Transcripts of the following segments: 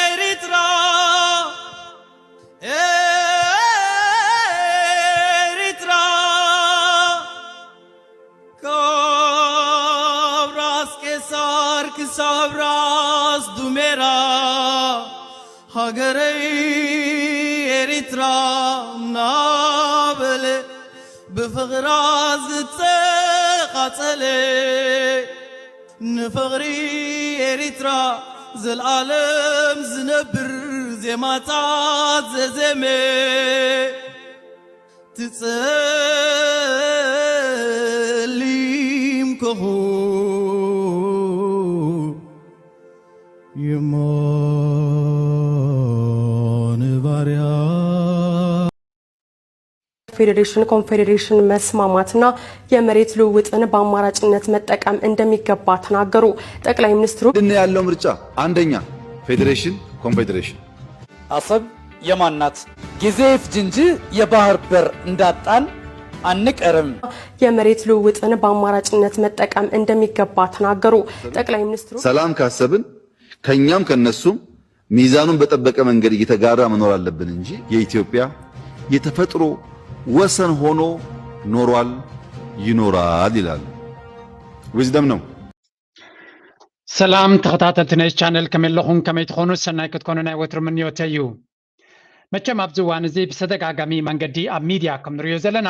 ኤሪትራ፣ ኤሪትራ፣ ካብ ራስ ቄሳር ክሳብ ራስ ዱሜራ፣ ሃገረይ ኤሪትራ እናበለ ብፍቕራ ዝተቓጸለ፣ ንፍቕሪ ኤሪትራ ዘልኣለም ዝነብር ዜማታት ዘዜመ፣ ትጸሊም ኮኾብ የማነ ባርያ። ፌዴሬሽን ኮንፌዴሬሽን መስማማትና የመሬት ልውውጥን በአማራጭነት መጠቀም እንደሚገባ ተናገሩ። ጠቅላይ ሚኒስትሩ ድን ያለው ምርጫ አንደኛ ፌዴሬሽን ኮንፌዴሬሽን አሰብ የማን ናት? ጊዜ ይፍጅ እንጂ የባህር በር እንዳጣን አንቀርም። የመሬት ልውውጥን በአማራጭነት መጠቀም እንደሚገባ ተናገሩ። ጠቅላይ ሚኒስትሩ ሰላም ካሰብን ከኛም ከነሱም ሚዛኑን በጠበቀ መንገድ እየተጋራ መኖር አለብን እንጂ የኢትዮጵያ የተፈጥሮ ወሰን ሆኖ ኖሯል፣ ይኖራል ይላሉ። ዊዝደም ነው። ሰላም ተኸታተልቲ ነዚ ቻነል ከመይ ኣለኹም? ከመይ ትኾኑ? ሰናይ ክትኮኑ ናይ ወትሩ ምንዮተይ እዩ። መቸም ኣብዚ እዋን እዚ ብተደጋጋሚ መንገዲ ኣብ ሚድያ ከም ንሪኦ ዘለና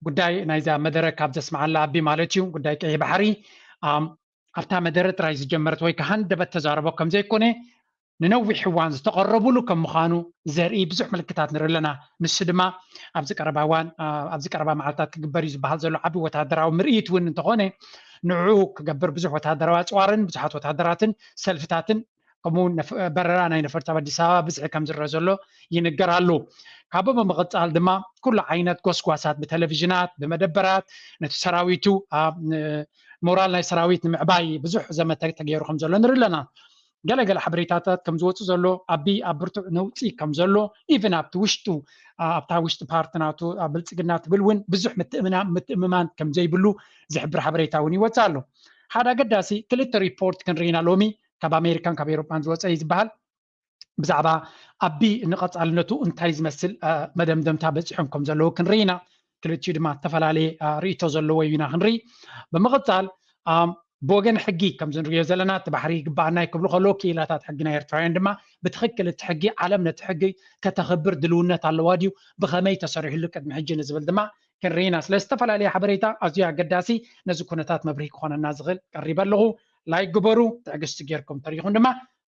ጉዳይ ናይዛ መደረ ካብ ዘስምዓላ ኣቢ ማለት እዩ ጉዳይ ቀይሕ ባሕሪ ኣም፣ ኣብታ መደረ ጥራይ ዝጀመረት ወይ ከዓ ሃንደበት ተዛረቦ ከም ዘይኮነ ንነዊሕ እዋን ዝተቐረቡሉ ከም ምዃኑ ዘርኢ ብዙሕ ምልክታት ንርኢ ኣለና። ንሱ ድማ ኣብዚ ቀረባ እዋን ኣ፣ ኣብዚ ቀረባ መዓልታት ክግበር እዩ ዝበሃል ዘሎ ዓቢ ወታደራዊ ምርኢት እውን እንተኾነ ንዕኡ ክገብር ብዙሕ ወታደራዊ ኣፅዋርን ብዙሓት ወታደራትን ሰልፍታትን ከምኡ እውን ነፍ- በረራ ናይ ነፈርቲ ኣብ ኣዲስ ኣበባ ብዝሒ ከም ዝረአ ዘሎ ይንገር ኣሎ። ካብኡ ብምቕፃል ድማ ኩሉ ዓይነት ጎስጓሳት ብቴሌቪዥናት ብመደበራት ነቲ ሰራዊቱ ኣብ ን- ሞራል ናይ ሰራዊት ንምዕባይ ብዙሕ ዘመተ ተገይሩ ከም ዘሎ ንርኢ ኣለና። ገለገለ ሓበሬታታት ከም ዝወፁ ዘሎ ኣቢ ኣብ ብርቱዕ ነውፂ ከም ዘሎ ኢቨን ኣብቲ ውሽጡ ኣ- ኣብታ ውሽጢ ፓርቲ ናቱ ኣብ ብልፅግና ትብል እውን ብዙሕ ምትእምና- ምትእምማን ከም ዘይብሉ ዝሕብር ሓበሬታ እውን ይወፅእ ኣሎ። ሓደ ኣገዳሲ ክልተ ሪፖርት ክንርኢና ሎሚ ካብ ኣሜሪካን ካብ ኤሮጳን ዝወፀ እዩ ዝበሃል። ብዛዕባ ኣቢ ንቐፃልነቱ እንታይ ዝመስል አ፣ መደምደምታ በፂሖም ከም ዘለዉ ክንርኢ ኢና። ክልቲኡ ድማ ዝተፈላለየ አ፣ ርእይቶ ዘለዎ እዩ ኢና ክንርኢ። ብምቕፃል አ፣ ብወገን ሕጊ ከም ዝንሪኦ ዘለና እቲ ባሕሪ ይግባኣና እዩ ክብሉ ከለዉ ክኢላታት ሕጊ ናይ ኤርትራውያን ድማ ብትኽክል እቲ ሕጊ ዓለም ነቲ ሕጊ ከተኽብር ድልውነት ኣለዋ ድዩ ብኸመይ ተሰሪሕሉ ቅድሚ ሕጂ ንዝብል ድማ ክንርኢ ኢና። ስለ ዝተፈላለየ ሓበሬታ ኣዝዩ ኣገዳሲ ነዚ ኩነታት መብርሂ ክኾነና ዝኽእል ቀሪበ ኣለኹ። ላይክ ግበሩ፣ ትዕግስቲ ጌርኩም ተሪኹም ድማ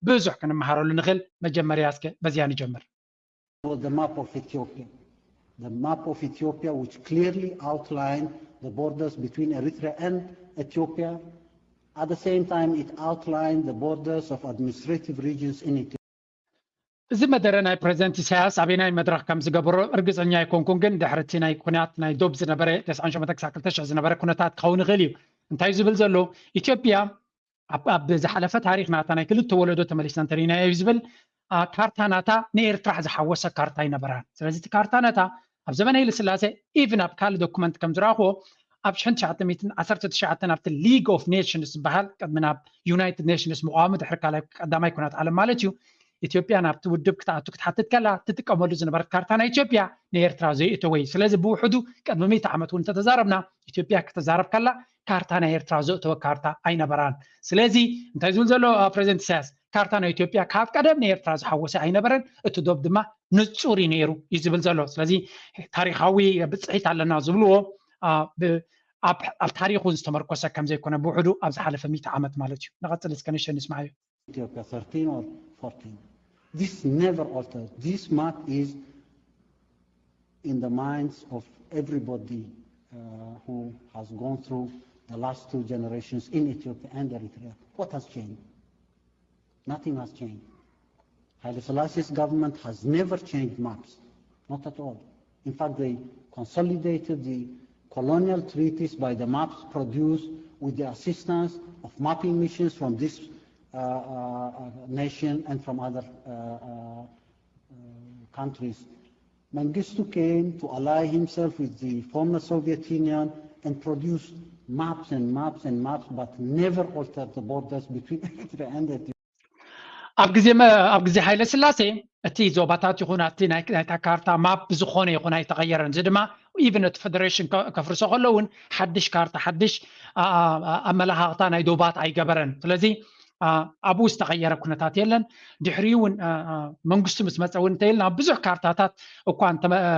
ብዙሕ ክንመሃረሉ ንኽእል። መጀመርያ እስከ በዚኣ ንጀምር። The map of Ethiopia. The map of Ethiopia, which clearly outlined the borders between Eritrea and Ethiopia. At the same time, it outlined the borders of administrative regions in Ethiopia. እዚ መደረ ናይ ፕሬዚደንት ኢሳያስ ኣበናይ መድረኽ ከም ዝገበሮ እርግፀኛ ኣይኮንኩን፣ ግን ድሕሪ እቲ ናይ ኩናት ናይ ዶብ ዝነበረ ተስዓን ሸሞንተን ክሳብ ክልተ ሽሕ ዝነበረ ኩነታት ክኸውን ይኽእል እዩ። እንታይ ዝብል ዘሎ ኢትዮጵያ ኣብ ኣብ ዝሓለፈ ታሪኽ ናታ ናይ ክልተ ወለዶ ተመሊስና እንተሪእናዮ እዩ ዝብል ኣ፣ ካርታ ናታ ንኤርትራ ዝሓወሰ ካርታ ኣይነበራን። ስለዚ እቲ ካርታ ናታ ኣብ ዘመነ ሃይለስላሴ ኢቭን ኣብ ካልእ ዶኩመንት ከም ዝረኣኽዎ ኣብ ሽሕን ትሽዓተ ሚእትን ዓሰርተ ትሽዓተን ኣብቲ ሊግ ኦፍ ኔሽንስ ዝበሃል ቅድሚ ናብ ዩናይትድ ኔሽንስ ምቋሙ ድሕሪ ካልኣይ ቀዳማይ ኩናት ዓለም ማለት እዩ ኢትዮጵያ ናብቲ ውድብ ክትኣቱ ክትሓትት ከላ ትጥቀመሉ ዝነበረት ካርታ ናይ ኢትዮጵያ ንኤርትራ ዘየእተወ እዩ። ስለዚ ብውሕዱ ቅድሚ ሚእቲ ዓመት እውን እንተተዛረብና ኢትዮጵያ ክትዛረብ ከላ ካርታ ናይ ኤርትራ ዘእተወ ካርታ ኣይነበራን። ስለዚ እንታይ ዝብል ዘሎ ፕሬዚደንት ኢሳያስ ካርታ ናይ ኢትዮጵያ ካብ ቀደም ንኤርትራ ዝሓወሰ ኣይነበረን፣ እቲ ዶብ ድማ ንጹር እዩ ነይሩ እዩ ዝብል ዘሎ። ስለዚ ታሪኻዊ ብጽሒት ኣለና ዝብልዎ ብ- ኣብ ኣብ ታሪኹ ዝተመርኮሰ ከም ዘይኮነ ብውሕዱ ኣብ ዝሓለፈ ሚእቲ ዓመት ማለት እዩ። ንቐጽል እስከ ንእሽተይ ንስማዓዮ። Ethiopia thirteen or fourteen. This never altered. This map is in the minds of everybody uh, who has gone through the last two generations in Ethiopia and Eritrea. What has changed? Nothing has changed. Haile Selassie's government has never changed maps, not at all. In fact, they consolidated the colonial treaties by the maps produced with the assistance of mapping missions from this uh, uh, uh, nation and from other uh, uh, uh, countries. Mengistu came to ally himself with the former Soviet Union and produced maps and maps and maps, but never alter the borders between Eritrea and Ethiopia. ኣብ ግዜ ኣብ ግዜ ሃይለ ስላሴ እቲ ዞባታት ይኹን ኣብቲ ናይታ ካርታ ማፕ ዝኾነ ይኹን ኣይተቐየረን። እዚ ድማ ኢቨን እቲ ፌደሬሽን ከፍርሶ ከሎ እውን ሓድሽ ካርታ ሓድሽ ኣመላኻኽታ ናይ ዶባት ኣይገበረን። ስለዚ ኣብኡ ዝተቐየረ ኩነታት የለን። ድሕሪኡ እውን መንግስቱ ምስ መፀ እውን እንተኢልና ብዙሕ ካርታታት እኳ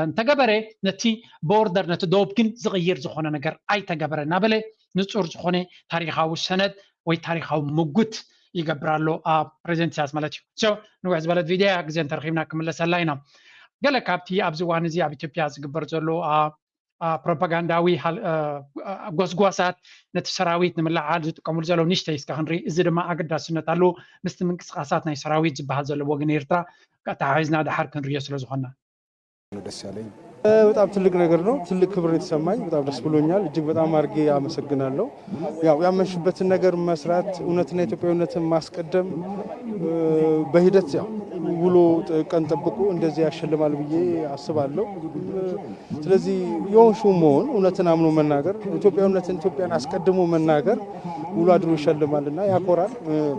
እንተገበረ ነቲ ቦርደር ነቲ ዶብ ግን ዝቕይር ዝኾነ ነገር ኣይተገበረ እናበለ ንፁር ዝኾነ ታሪካዊ ሰነድ ወይ ታሪካዊ ምጉት ይገብር ኣሎ ኣብ ፕሬዚደንት ኢሳያስ ማለት እዩ። ንውሕ ዝበለት ቪድዮ ግዜ እንተረኪብና ክምለሰላ ኢና። ገለ ካብቲ ኣብዚ እዋን እዚ ኣብ ኢትዮጵያ ዝግበር ዘሎ ፕሮፓጋንዳዊ ጎስጓሳት ነቲ ሰራዊት ንምልዓል ዝጥቀምሉ ዘለዉ ንሽተይ እስካ ክንርኢ። እዚ ድማ ኣገዳስነት ኣለዎ። ምስቲ ምንቅስቃሳት ናይ ሰራዊት ዝበሃል ዘሎ ወገን ኤርትራ ተሓሒዝና ድሓር ክንሪኦ ስለ ዝኾንና። ደስ ያለኝ በጣም ትልቅ ነገር ነው። ትልቅ ክብር የተሰማኝ በጣም ደስ ብሎኛል። እጅግ በጣም አድርጌ አመሰግናለሁ። ያው ያመንሽበትን ነገር መስራት፣ እውነትና ኢትዮጵያዊነትን ማስቀደም በሂደት ያው ውሎ ቀን ጠብቆ እንደዚህ ያሸልማል ብዬ አስባለሁ። ስለዚህ የሆንሽው መሆን፣ እውነትን አምኖ መናገር፣ ኢትዮጵያዊነትን ኢትዮጵያን አስቀድሞ መናገር ውሎ አድሮ ይሸልማልና ያኮራል።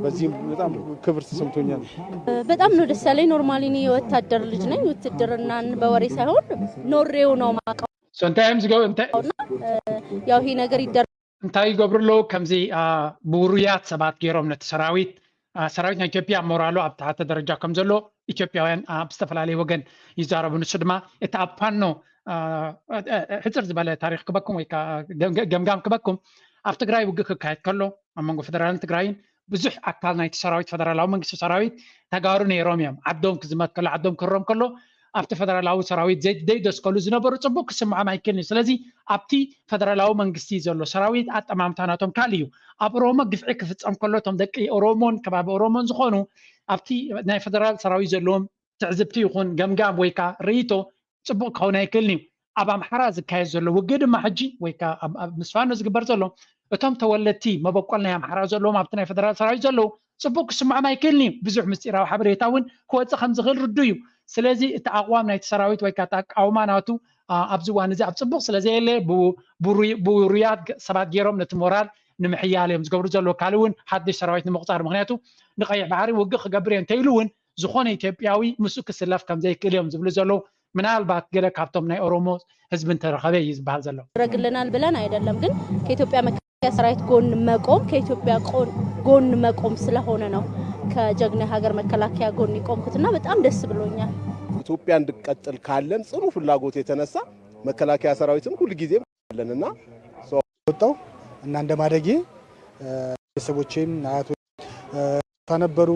በዚህም በጣም ክብር ተሰምቶኛል። በጣም ነው ደስ ያለኝ። ኖርማሊ እኔ የወታደር ልጅ ነኝ። ውትድርናን በወሬ ሳይሆን ኖሬው ነው ማቀው። So እንታይ እዮም ዝገ- እንታይ ያው ይሄ ነገር ይደረግ እንታይ ይገብሩ ኣለዉ? ከምዚ ብውሩያት ሰባት ገይሮም ነቲ ሰራዊት ሰራዊት ናይ ኢትዮጵያ ሞራሉ ኣብ ትሓተ ደረጃ ከም ዘሎ ኢትዮጵያውያን ኣብ ዝተፈላለየ ወገን ይዛረቡ። ንሱ ድማ እቲ ኣብ ፋኖ ሕፅር ዝበለ ታሪክ ክበኩም ወይ ገምጋም ክበኩም ኣብ ትግራይ ውግእ ክካየድ ከሎ ኣብ መንጎ ፌደራልን ትግራይን ብዙሕ ኣካል ናይቲ ሰራዊት ፈደራላዊ መንግስቲ ሰራዊት ተጋሩ ነይሮም እዮም። ዓዶም ክዝመት ከሎ ዓዶም ክህሮም ከሎ ኣብቲ ፈደራላዊ ሰራዊት ዘይደስከሉ ዝነበሩ ፅቡቅ ክስምዖም ኣይክእልን እዩ። ስለዚ ኣብቲ ፈደራላዊ መንግስቲ ዘሎ ሰራዊት ኣጠማምታ ናቶም ካልእ እዩ። ኣብ ኦሮሞ ግፍዒ ክፍፀም ከሎ እቶም ደቂ ኦሮሞን ከባቢ ኦሮሞን ዝኾኑ ኣብቲ ናይ ፈደራል ሰራዊት ዘለዎም ትዕዝብቲ ይኹን ገምጋም ወይ ከዓ ርእይቶ ፅቡቅ ክኸውን ኣይክእልን እዩ። ኣብ ኣምሓራ ዝካየድ ዘሎ ውግእ ድማ ሕጂ ወይ ከዓ ኣብ- ኣብ ምስ ፋኖ ዝግበር ዘሎ እቶም ተወለድቲ መበቆል ናይ ኣምሓራ ዘለዎም ኣብቲ ናይ ፈደራል ሰራዊት ዘለዉ ፅቡቅ ክስምዖም ኣይክእልን እዩ። ብዙሕ ምስጢራዊ ሓበሬታ እውን ክወፅእ ከም ዝኽእል ርዱ እዩ። ስለዚ እቲ ኣቕዋም ናይቲ ሰራዊት ወይ ከዓ እቲ ኣቃውማ ናቱ ኣብዚ እዋን እዚ ኣብ ፅቡቅ ስለ ዘየለ ብውሩያት ሰባት ገይሮም ነቲ ሞራል ንምሕያል እዮም ዝገብሩ ዘለዉ። ካልእ እውን ሓድሽ ሰራዊት ንምቁፃር ምክንያቱ ንቀይሕ ባሕሪ ውግእ ክገብር እየ እንተኢሉ እውን ዝኾነ ኢትዮጵያዊ ምስኡ ክስለፍ ከም ዘይክእል እዮም ዝብሉ ዘለዉ። ምናልባት ገለ ካብቶም ናይ ኦሮሞ ህዝቢ እንተረኸበ እዩ ዝበሃል ዘሎ። ያደርግልናል ብለን አይደለም፣ ግን ከኢትዮጵያ መከላከያ ሰራዊት ጎን መቆም ከኢትዮጵያ ጎን መቆም ስለሆነ ነው ከጀግና ሀገር መከላከያ ጎን የቆምኩትና በጣም ደስ ብሎኛል። ኢትዮጵያ እንድትቀጥል ካለን ጽኑ ፍላጎት የተነሳ መከላከያ ሰራዊትን ሁልጊዜም አለንና ወጣው እና እንደ ማደጌ ቤተሰቦቼም አያቶች ነበሩ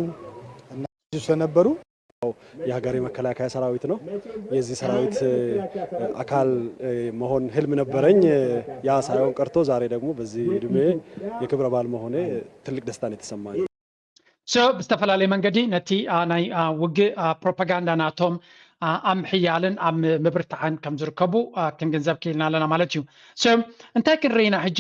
እና ስለነበሩ የሀገሬ መከላከያ ሰራዊት ነው። የዚህ ሰራዊት አካል መሆን ህልም ነበረኝ። ያ ሳይሆን ቀርቶ ዛሬ ደግሞ በዚህ እድሜ የክብረ በዓል መሆኔ ትልቅ ደስታ ነው የተሰማኝ። So ብዝተፈላለየ መንገዲ ነቲ ናይ ውግእ ፕሮፓጋንዳ ናቶም ኣብ ምሕያልን ኣብ ምብርታዕን ከም ዝርከቡ ክንግንዘብ ክኢልና ኣለና ማለት እዩ። So እንታይ ክንርኢና ሕጂ?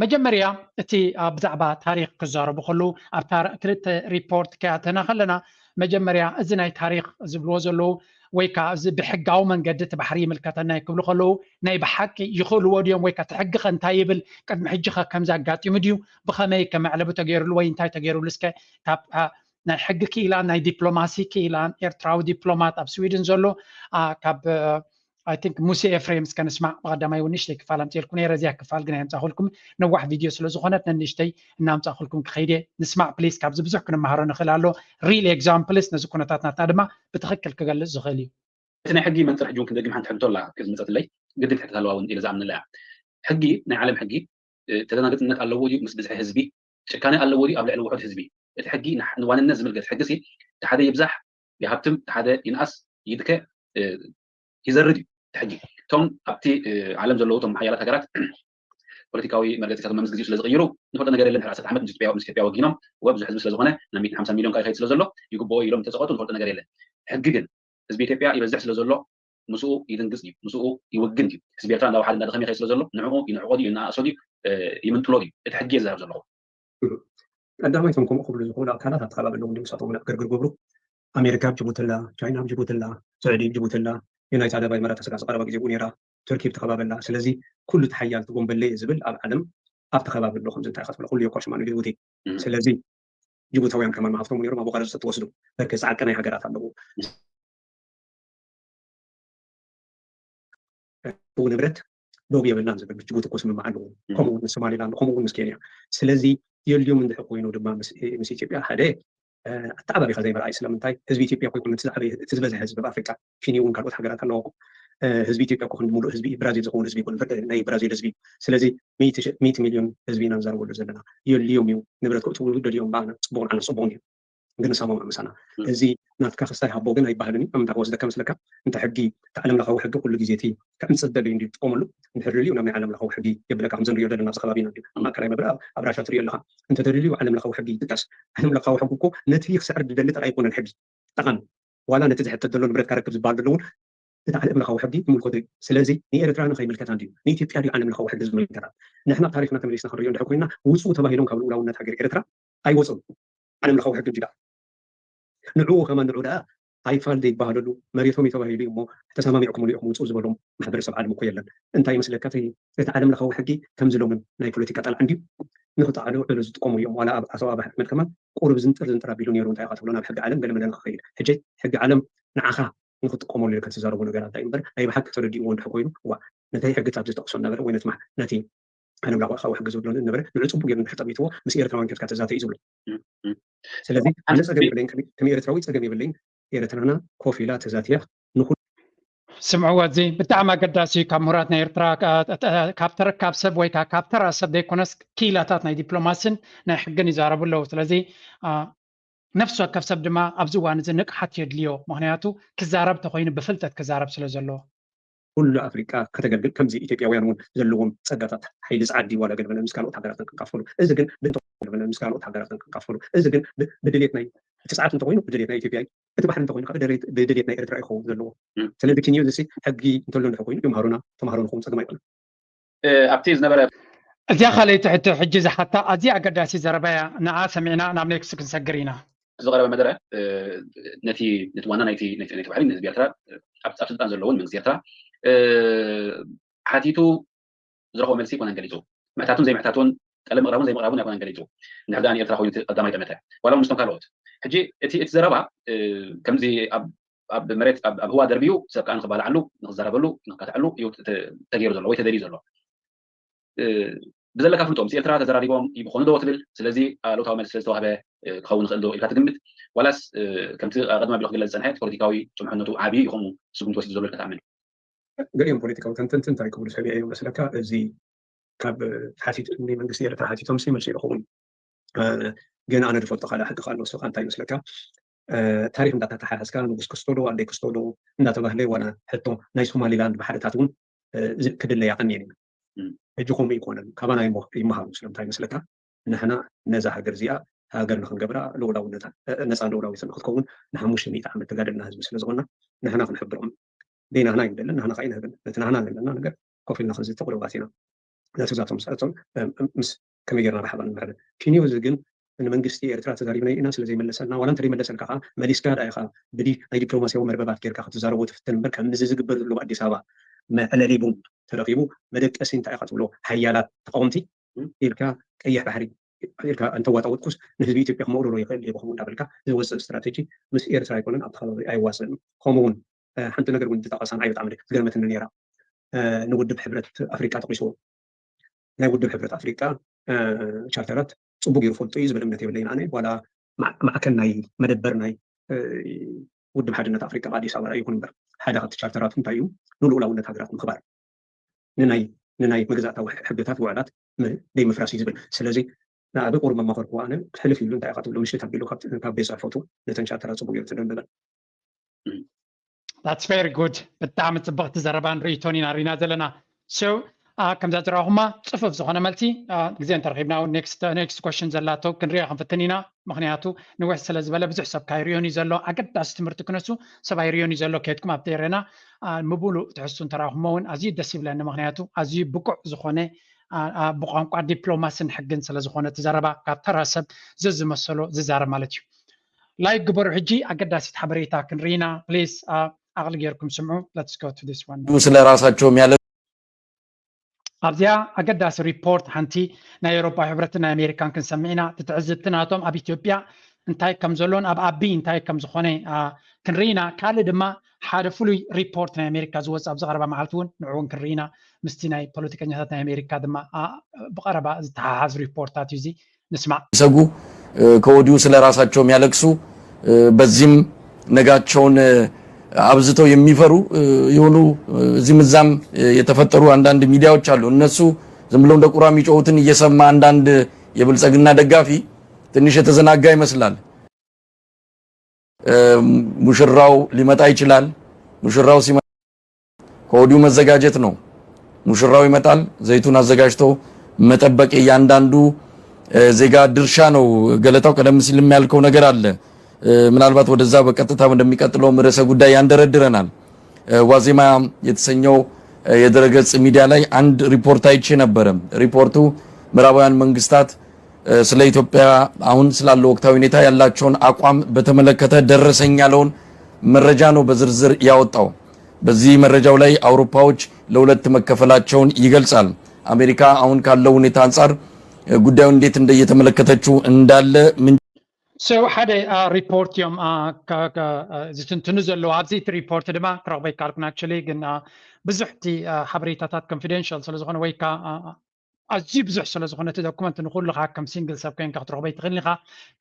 መጀመርያ እቲ ብዛዕባ ታሪክ ክዛረቡ ከለዉ ኣብ ክልተ ሪፖርት ከያተና ከለና መጀመርያ እዚ ናይ ታሪክ ዝብልዎ ዘለዉ ወይ ከዓ እዚ ብሕጋዊ መንገዲ እቲ ባሕሪ ይምልከተና እዩ ክብሉ ከለዉ ናይ ብሓቂ ይኽእልዎ ድዮም ወይ ከዓ እቲ ሕጊ ከ እንታይ ይብል? ቅድሚ ሕጂ ከ ከምዚ ኣጋጢሙ ድዩ? ብኸመይ ከ መዕለቢ ተገይሩሉ ወይ እንታይ ተገይሩሉ? እስከ ካብ ናይ ሕጊ ክኢላን ናይ ዲፕሎማሲ ክኢላን ኤርትራዊ ዲፕሎማት ኣብ ስዊድን ዘሎ ካብ I think ሙሴ ኤፍሬም እስከ ንስማዕ። ብቀዳማይ እውን ንእሽተይ ክፋል ኣምፅኤልኩ ነይረ፣ እዚኣ ክፋል ግን ኣየምፃእኩልኩም። ነዋሕ ቪድዮ ስለ ዝኾነት ነንእሽተይ እናምፃእኩልኩም ክኸይድ እየ። ንስማዕ ፕሊስ፣ ካብዚ ብዙሕ ክንመሃሮ ንኽእል ኣሎ። ሪል ኤግዛምፕልስ ነዚ ኩነታት ናትና ድማ ብትኽክል ክገልፅ ዝኽእል እዩ። እቲ ናይ ሕጊ መንፅር ሕጂ እውን ክንደግም ሓንቲ ሕቶ ኣላ ዝመፀትለይ ግድን ክትሕተት ኣለዋ እውን ኢለ ዝኣምንላ እያ። ሕጊ ናይ ዓለም ሕጊ ተደናግፅነት ኣለዎ ድዩ ምስ ብዝሒ ህዝቢ? ጭካኔ ኣለዎ ድዩ ኣብ ልዕሊ ውሑድ ህዝቢ? እቲ ሕጊ ንዋንነት ዝምልከት ሕጊ ሲ እቲ ሓደ ይብዛሕ ይሃብትም፣ እቲ ሓደ ይንኣስ ይድከ ይዘርግ እዩ እቲ ሕጊ። እቶም ኣብቲ ዓለም ዘለዉ እቶም ሓያላት ሃገራት ፖለቲካዊ መርገፂታት መምስ ግዜኡ ስለ ዝቕይሩ ንፈልጦ ነገር የለን። ድሕሪ ዓሰርተ ዓመት ምስ ኢትዮጵያ ምስ ኢትዮጵያ ወጊኖም ወብዙሕ ህዝቢ ስለ ዝኾነ ናብ ሚእትን ሓምሳን ሚልዮን ካይ ይኸይድ ስለ ዘሎ ይግብኦ ኢሎም ዝተፀቐጡ ንፈልጦ ነገር የለን። ሕጊ ግን ህዝቢ ኢትዮጵያ ይበዝሕ ስለ ዘሎ ምስኡ ይድንግፅ ድዩ? ምስኡ ይውግን ድዩ? ህዝቢ ኤርትራ እንዳወሓደ እንዳደኸመ ይኸይድ ስለ ዘሎ ንዕኡ ይንዕቆ ድዩ? ይነኣእሶ ድዩ? ይምንጥሎ ድዩ? እቲ ሕጊ እየ ዝዛረብ ዘለኹ። ቀዳማይ እቶም ከምኡ ክብሉ ዝኽእሉ ኣካላት ኣብቲ ከባቢ ኣለዉ እንዲዮም። ንሳቶም እውን ኣብ ግርግር ጎብሩ ኣሜሪካ ኣብ ጅቡቲ ኣላ፣ ቻይና ኣብ ጅቡቲ ኣላ፣ ስዑዲ ኣብ ጅቡቲ ኣላ፣ ዩናይትድ ኣረብ ኤምሬትስ ኣብ ቀረባ ግዜ እውን ነይራ፣ ቱርኪ ኣብቲ ከባቢ ኣላ። ስለዚ ኩሉ እቲ ሓያል እቲ ጎንበሌ እየ ዝብል ኣብ ዓለም ኣብቲ ከባቢ ኣሎ ከምዚ እንታይ ኢኻ ትብሎ ኩሉ የኳሽማ ንጅቡቲ። ስለዚ ጅቡታውያን ከማን ሃፍቶም ነይሮም ኣብ ቀረጽ ትወስዱ በርከ ዝዓቀናይ ሃገራት ኣለዉ። ንብረት ዶብ የብልናን ዝብል ምስ ጅቡቲ እኮ ስምምዕ ኣለዎ። ከምኡ እውን ምስ ሶማሊላንድ፣ ከምኡ እውን ምስ ኬንያ። ስለዚ የልዮም እንድሕር ኮይኑ ድማ ምስ ምስ ኢትዮጵያ ሓደ ኣተዓባቢኻ ዘይምርኣይ። ስለምንታይ ህዝቢ ኢትዮጵያ እኮ ይኮነ እቲ ዝበዝሐ ህዝቢ ኣብ ኣፍሪቃ፣ ኬንያ እውን ካልኦት ሃገራት ኣለዋ። ህዝቢ ኢትዮጵያ እኮ ክንዲ ሙሉእ ህዝቢ ብራዚል ዝኸውን ህዝቢ ይኮን ናይ ብራዚል ህዝቢ። ስለዚ ሚእቲ ሚልዮን ህዝቢ ኢና ንዛረበሉ ዘለና። የልዮም እዩ ንብረት ክእትውሉ ደልዮም በኣና ጽቡቕ ንዓና ጽቡቕ እዩ። ግን ንሳሞም ምሳና እዚ ናትካ ክስታይ ሃቦ ግን ኣይባህልን እዩ። ኣምንታ ክወስደካ መስለካ እንተ ሕጊ እቲ ዓለም ለኻዊ ሕጊ ኩሉ ግዜ እቲ ክዕንጽ ደልዩ እንዲ ትጥቀመሉ እንድሕር ደልዩ ናብ ናይ ዓለም ለኻዊ ሕጊ የብለካ። ከምዚ ንሪኦ ዘለና ኣብዚ ከባቢና እንዲ ኣብ ማእከላይ ምብራቕ ኣብ ራሻ ትሪኦ ኣለኻ። እንተ ተደልዩ ዓለም ለኻዊ ሕጊ ይጥቀስ። ዓለም ለኻዊ ሕጊ እኮ ነቲ ክስዕር ዝደሊ ጥራይ ኣይኮነን ሕጊ ጠቓሚ ዋላ ነቲ ዝሕተት ዘሎ ንብረት ካረክብ ዝበሃል ዘሎ እውን እቲ ዓለም ለኻዊ ሕጊ ይምልከቶ እዩ። ስለዚ ንኤርትራ ንኸይምልከታ እንዲዩ ንኢትዮጵያ ድዩ ዓለም ለኻዊ ሕጊ ዝምልከታ? ንሕና ታሪኽና ተመሊስና ክንሪኦ እንድሕር ኮይና ውፁ ተባሂሎም ካብ ልኡላውነት ሃገር ኤርትራ ኣይወፁን። ዓለም ለኻዊ ሕጊ እንጂ ደኣ ንዕኡ ከማን ንዑ ደኣ ኣይፋል ዘይበሃለሉ መሬቶም እዩ ተባሂሉ እዩ እሞ ተሰማሚዕኩምሉ ኢኹም ውፁ ዝበሎም ማሕበረሰብ ዓለም እኮ የለን። እንታይ ይመስለካ እቲ ዓለም ለኻዊ ሕጊ ከምዚ ሎምን ናይ ፖለቲካ ጠልዓ እንዲዩ ንክጠዓሉ ዕሉ ዝጥቀሙ እዮም። ዋላ ኣብ ዓሰብ ኣብ ኣሕመድ ከማን ቁሩብ ዝንጥር ዝንጥር ኣቢሉ ነይሩ እንታይ ኢኻ ትብሎ ናብ ሕጊ ዓለም ገለ መለ ንክኸይድ ሕጂ ሕጊ ዓለም ንዓኻ ንክጥቀመሉ ኢልካ ትዛረቦ ነገራት እንታይ እምበር ናይ ብሓቂ ተረዲእዎ እንድሕር ኮይኑ እዋ ነቲ ሕግታት ዝጠቕሶ ነበረ ወይ ነቲ ነቲ ዓለም ለኻዊ ሕጊ ዝብሎ ነበረ ንዑ ፅቡቅ ገይሩ እንድሕር ጠሚትዎ ምስ ኤርትራውያን ኬድካ ተዛተ እዩ ዝብሎ። ስለዚ ኣነ ፀገም የብለይን ከም ኤርትራዊ ፀገም የብለይን። ኤርትራና ኮፍ ኢላ ተዛትያ ንኩሉ ስምዕዎ፣ እዚ ብጣዕሚ ኣገዳሲ እዩ። ካብ ምሁራት ናይ ኤርትራ ካብ ተረካብ ሰብ ወይ ከዓ ካብ ተራ ሰብ ዘይኮነስ ክኢላታት ናይ ዲፕሎማስን ናይ ሕግን ይዛረቡ ኣለዉ። ስለዚ ነፍሲ ወከፍ ሰብ ድማ ኣብዚ እዋን እዚ ንቕሓት የድልዮ። ምክንያቱ ክዛረብ ተኮይኑ ብፍልጠት ክዛረብ ስለ ዘለዎ። ኩሉ ኣፍሪቃ ከተገልግል ከምዚ ኢትዮጵያውያን እውን ዘለዎም ፀጋታት ሓይሊ ፀዓዲ ዋላ ገለመለ ምስ ካልኦት ሃገራት ክንካፈሉ እዚ ግን ብንተበለ ምስ ካልኦት ሃገራት ክንካፈሉ እዚ ግን ብድሌት ናይ እቲ ሰዓት እንተኮይኑ ብድሌት ናይ ኢትዮጵያ እዩ። እቲ ባሕሪ እንተኮይኑ ከዓ ብድሌት ናይ ኤርትራ ይኸውን ዘለዎ። ስለዚ ኪንዮ እዚ ሕጊ እንተሎ እንድሕር ኮይኑ ይምሃሩና ተምሃሮ ንኸውን ፀገም ኣይኮነን። ኣብቲ ዝነበረ እዚኣ ካልኣይቲ ሕቶ ሕጂ ዝሓታ ኣዝያ ኣገዳሲ ዘረባ እያ። ንዓ ሰሚዕና ናብ ኔክስት ክንሰግር ኢና። ዝቐረበ መደረ ነቲ ነቲ ዋና ናይቲ ናይቲ ናይቲ ባሕሪ ንህዝቢ ኤርትራ ኣብ ኣብ ስልጣን ዘለውን መንግስቲ ኤርትራ ሓቲቱ ዝረኸቦ መልሲ ኣይኮነን ገሊጹ። ምሕታቱን ዘይምሕታቱን ጠለብ ምቕራቡን ዘይምቕራቡን ኣይኮነን ገሊጹ። ንሕግኣ ንኤርትራ ኮይኑ እቲ ቀዳማይ ጠመተ ዋላ እውን ምስቶም ካልኦት ሕጂ እቲ እቲ ዘረባ ከምዚ ኣብ ኣብ መሬት ኣብ ኣብ ህዋ ደርቢዩ ሰብ ከኣ ንኽባላዓሉ ንኽዛረበሉ ንኽካትዐሉ እዩ ተገይሩ ዘሎ ወይ ተደልዩ ዘሎ። ብዘለካ ፍልጦ ምስ ኤርትራ ተዘራሪቦም ይኾኑ ዶ ትብል? ስለዚ ኣሉታዊ መልሲ ስለዝተዋህበ ክኸውን ይኽእል ዶ ኢልካ ትግምት? ዋላስ ከምቲ ቀደም ኣቢሉ ክግለጽ ዝጸንሐ እቲ ፖለቲካዊ ጽንሑነቱ ዓቢ እዩ ከምኡ ስጉምቲ ወሲዱ ዘሎ ኢልካ ትኣምን? ገሊኦም ፖለቲካዊ ተንተንቲ እንታይ ክብሉ ሰሚዐ እዮም መስለካ፣ እዚ ካብ ሓቲቱ ንመንግስቲ ኤርትራ ሓቲቶም ሲ መልሲ ይረኽቡን ግን ኣነ ዝፈልጦ ካልእ ሕጊ ካልእ ንስኻ እንታይ ይመስለካ፣ ታሪክ እንዳተተሓሓዝካ ንጉስ ክስቶ ዶ ኣደይ ክስቶ ዶ እንዳተባህለ ዋላ ሕቶ ናይ ሶማሊላንድ ባሕርታት እውን ክድለያ ቀኒየን እዩ። ሕጂ ከምኡ ይኮነን፣ ካባና ይመሃሩ። ስለምንታይ ይመስለካ፣ ንሕና ነዛ ሃገር እዚኣ ሃገር ንክንገብራ ልኡላውነታ ነፃ ልኡላዊት ንክትከውን ንሓሙሽተ ሚእቲ ዓመት ተጋደልና ህዝቢ ስለዝኮና ንሕና ክንሕብሮም ዘይናህና ይደለን፣ ናህና ከኣ ይንህብን። ነቲ ናህና ዘለና ነገር ኮፍ ኢልና ክንዝተ ቁሩባት ኢና። ነቲ ዛቶም ሰኣቶም ምስ ከመይ ጌርና ብሓባር ንምዕብል። ኪንዮ እዚ ግን ንመንግስቲ ኤርትራ ተዛሪብናዮ ኢና ስለ ዘይመለሰልና፣ ዋላ እንተ ዘይመለሰልካ ከኣ መሊስካ ደኣ ኢኻ ብዲ ናይ ዲፕሎማስያዊ መርበባት ጌርካ ክትዛረቦ ትፍትን እምበር፣ ከምዚ ዝግበር ዘሎ ኣብ ኣዲስ ኣበባ መዕለሊ ቡን ተረኺቡ መደቀሲ እንታይ ኢኻ ትብሎ ሓያላት ተቃወምቲ ኢልካ ቀይሕ ባሕሪ ኢልካ እንተዋጣወጥኩስ ንህዝቢ ኢትዮጵያ ክመቕርሮ ይኽእል እዩ ብኸምኡ እንዳበልካ ዝወፅእ ስትራቴጂ ምስ ኤርትራ ኣይኮነን ኣብቲ ከባቢ ኣይዋፅእን። ከምኡ እውን ሓንቲ ነገር እውን ዝጠቐሳ ንዓይ ብጣዕሚ ዝገርመትኒ ነይራ። ንውድብ ሕብረት ኣፍሪቃ ጠቒስዎ። ናይ ውድብ ሕብረት ኣፍሪቃ ቻርተራት ፅቡቅ ገይሩ ፈልጦ እዩ ዝብል እምነት የብለይን ኣነ። ዋላ ማዕከል ናይ መደበር ናይ ውድብ ሓድነት ኣፍሪቃ ኣዲስ ኣበባ ይኹን እምበር ሓደ ካብቲ ቻርተራት እንታይ እዩ ንልኡላውነት ሃገራት ምኽባር ንናይ ንናይ መግዛእታዊ ሕግታት ውዕላት ደይ ምፍራስ እዩ ዝብል። ስለዚ ንኣቢ ቁሩብ መማኸርኩ ኣነ ክሕልፍ ይብሉ እንታይ ኢኻ ትብሎ ምሽት ኣቢሉ ካብ ቤት ፅሕፈቱ ነተን ቻርተራት ፅቡቅ ገይሩ ተደንበበን። That's very good። ብጣዕሚ ፅብቕቲ ዘረባን ርእይቶን ኢና ሪና ዘለና። So ከምዛ ዝረኹማ ፅፉፍ ዝኾነ መልሲ ግዜ እንተረኺብና እውን next question ዘላቶ ክንሪኦ ክንፍትን ኢና። ምክንያቱ ንውሕ ስለ ዝበለ ብዙሕ ሰብ ካይሪዮን እዩ ዘሎ። ኣገዳሲ ትምህርቲ ክነሱ ሰብ ኣይሪዮን እዩ ዘሎ። ከየድኩም ኣብ ቴሬና ምቡሉ ትሕዝቱ እንተረኹሞ እውን ኣዝዩ ደስ ይብለኒ። ምክንያቱ ኣዝዩ ብቁዕ ዝኾነ ብቋንቋ ዲፕሎማስን ሕግን ስለ ዝኾነ እቲ ዘረባ ካብ ተራ ሰብ ዘዝመሰሎ ዝዛረብ ማለት እዩ። ላይክ ግበሩ። ሕጂ ኣገዳሲት ሓበሬታ ክንርኢና ፕሊስ ኣቕሊ ጌርኩም ስምዑ። Let's go to this one. ስለ ራሳቸውም ያለ ኣብዚኣ ኣገዳሲ ሪፖርት ሓንቲ ናይ ኤውሮጳ ሕብረትን ናይ ኣሜሪካን ክንሰምዕ ኢና። እቲ ትዕዝብቲ ናቶም ኣብ ኢትዮጵያ እንታይ ከም ዘሎን ኣብ ኣቢ እንታይ ከም ዝኾነ፣ አ፣ ክንርኢ ኢና። ካልእ ድማ ሓደ ፍሉይ ሪፖርት ናይ ኣሜሪካ ዝወጽእ ኣብዚ ቀረባ መዓልቲ እውን ንዑ እውን ክንርኢ ኢና። ምስቲ ናይ ፖለቲከኛታት ናይ ኣሜሪካ ድማ፣ አ፣ ብቐረባ ዝተሓሓዝ ሪፖርታት እዩ እዚ። ንስማዕ። ይሰጉ፣ እ፣ ከወዲሁ ስለ ራሳቸው የሚያለቅሱ፣ እ፣ በዚህም ነጋቸውን፣ እ፣ አብዝተው የሚፈሩ፣ እ፣ የሆኑ፣ እ፣ እዚህም እዛም፣ እ፣ የተፈጠሩ አንዳንድ ሚዲያዎች አሉ። እነሱ ዝም ብለው እንደ ቁራ የሚጮሁትን እየሰማ አንዳንድ የብልጸግና ደጋፊ ትንሽ የተዘናጋ ይመስላል። እ፣ ሙሽራው ሊመጣ ይችላል። ሙሽራው ሲመ-፣ ከወዲሁ መዘጋጀት ነው። ሙሽራው ይመጣል፣ ዘይቱን አዘጋጅቶ መጠበቅ የእያንዳንዱ፣ እ፣ ዜጋ ድርሻ ነው። ገለታው፣ ቀደም ሲልም ያልከው ነገር አለ። እ፣ ምናልባት ወደዛ በቀጥታ ወደሚቀጥለውም ርዕሰ ጉዳይ ያንደረድረናል። እ፣ ዋዜማ የተሰኘው፣ እ፣ የድረገጽ ሚዲያ ላይ አንድ ሪፖርት አይቼ ነበረ። ሪፖርቱ ምዕራባውያን መንግስታት፣ እ፣ ስለ ኢትዮጵያ አሁን ስላለው ወቅታዊ ሁኔታ ያላቸውን አቋም በተመለከተ ደረሰኝ ያለውን መረጃ ነው በዝርዝር ያወጣው። በዚህ መረጃው ላይ አውሮፓዎች ለሁለት መከፈላቸውን ይገልጻል። አሜሪካ አሁን ካለው ሁኔታ አንጻር፣ እ፣ ጉዳዩን እንዴት እንደ እየተመለከተችው እንዳለ ምን So ሓደ፣ አ፣ ሪፖርት እዮም፣ አ፣ ከ-፣ ከ-፣ አ፣ ዝትንትኑ ዘለዉ። ኣብዚ እቲ ሪፖርት ድማ ክረኽቦ ይከኣልኩን፣ actually፣ ግን፣ አ፣ ብዙሕ እቲ፣ አ፣ ሓበሬታታት ኮንፊደንሻል ስለ ዝኾነ ወይ ከኣ፣ አ፣ አ፣ ኣዝዩ ብዙሕ ስለ ዝኾነ እቲ ዶኩመንት ንኹሉ ከኣ ከም ሲንግል ሰብ ኮይንካ ክትረኽቦ ኣይትኽእልን ኢኻ፣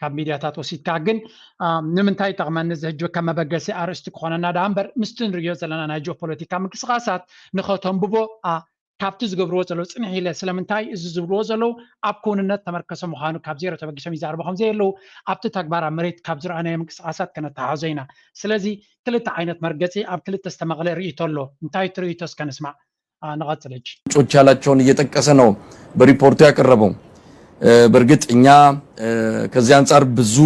ካብ ሚድያታት ወሲድካ። ግን፣ አ፣ ንምንታይ ይጠቕመኒ እዚ ሕጂ ከም መበገሲ ኣርእስቲ ክኾነና ደኣ እምበር፣ ምስቲ ንርእዮ ዘለና ናይ ጂኦፖለቲካ ምንቅስቓሳት ንኸተንብቦ፣ አ፣ ካብቲ ዝገብርዎ ዘለዉ ጽንሕ ኢለ ስለምንታይ እዚ ዝብልዎ ዘለዉ ኣብ ክውንነት ተመርከሰ ምዃኑ ካብ ዜሮ ተበጊሶም ይዛረቡ ከም ዘየለዉ ኣብቲ ተግባር ኣብ መሬት ካብ ዝረኣናዮ ምንቅስቓሳት ከነተሓሕዞ ኢና። ስለዚ ክልተ ዓይነት መርገጺ ኣብ ክልተ ዝተመቕለ ርእይቶ ኣሎ። እንታይ እቲ ርእይቶ እስከ ንስማዕ። አ፣ ንቐጽል ሕጂ። ምንጮች ያላቸውን እየጠቀሰ ነው በሪፖርቱ ያቀረበው። እ፣ በእርግጥ እኛ፣ እ፣ ከዚህ አንጻር ብዙ፣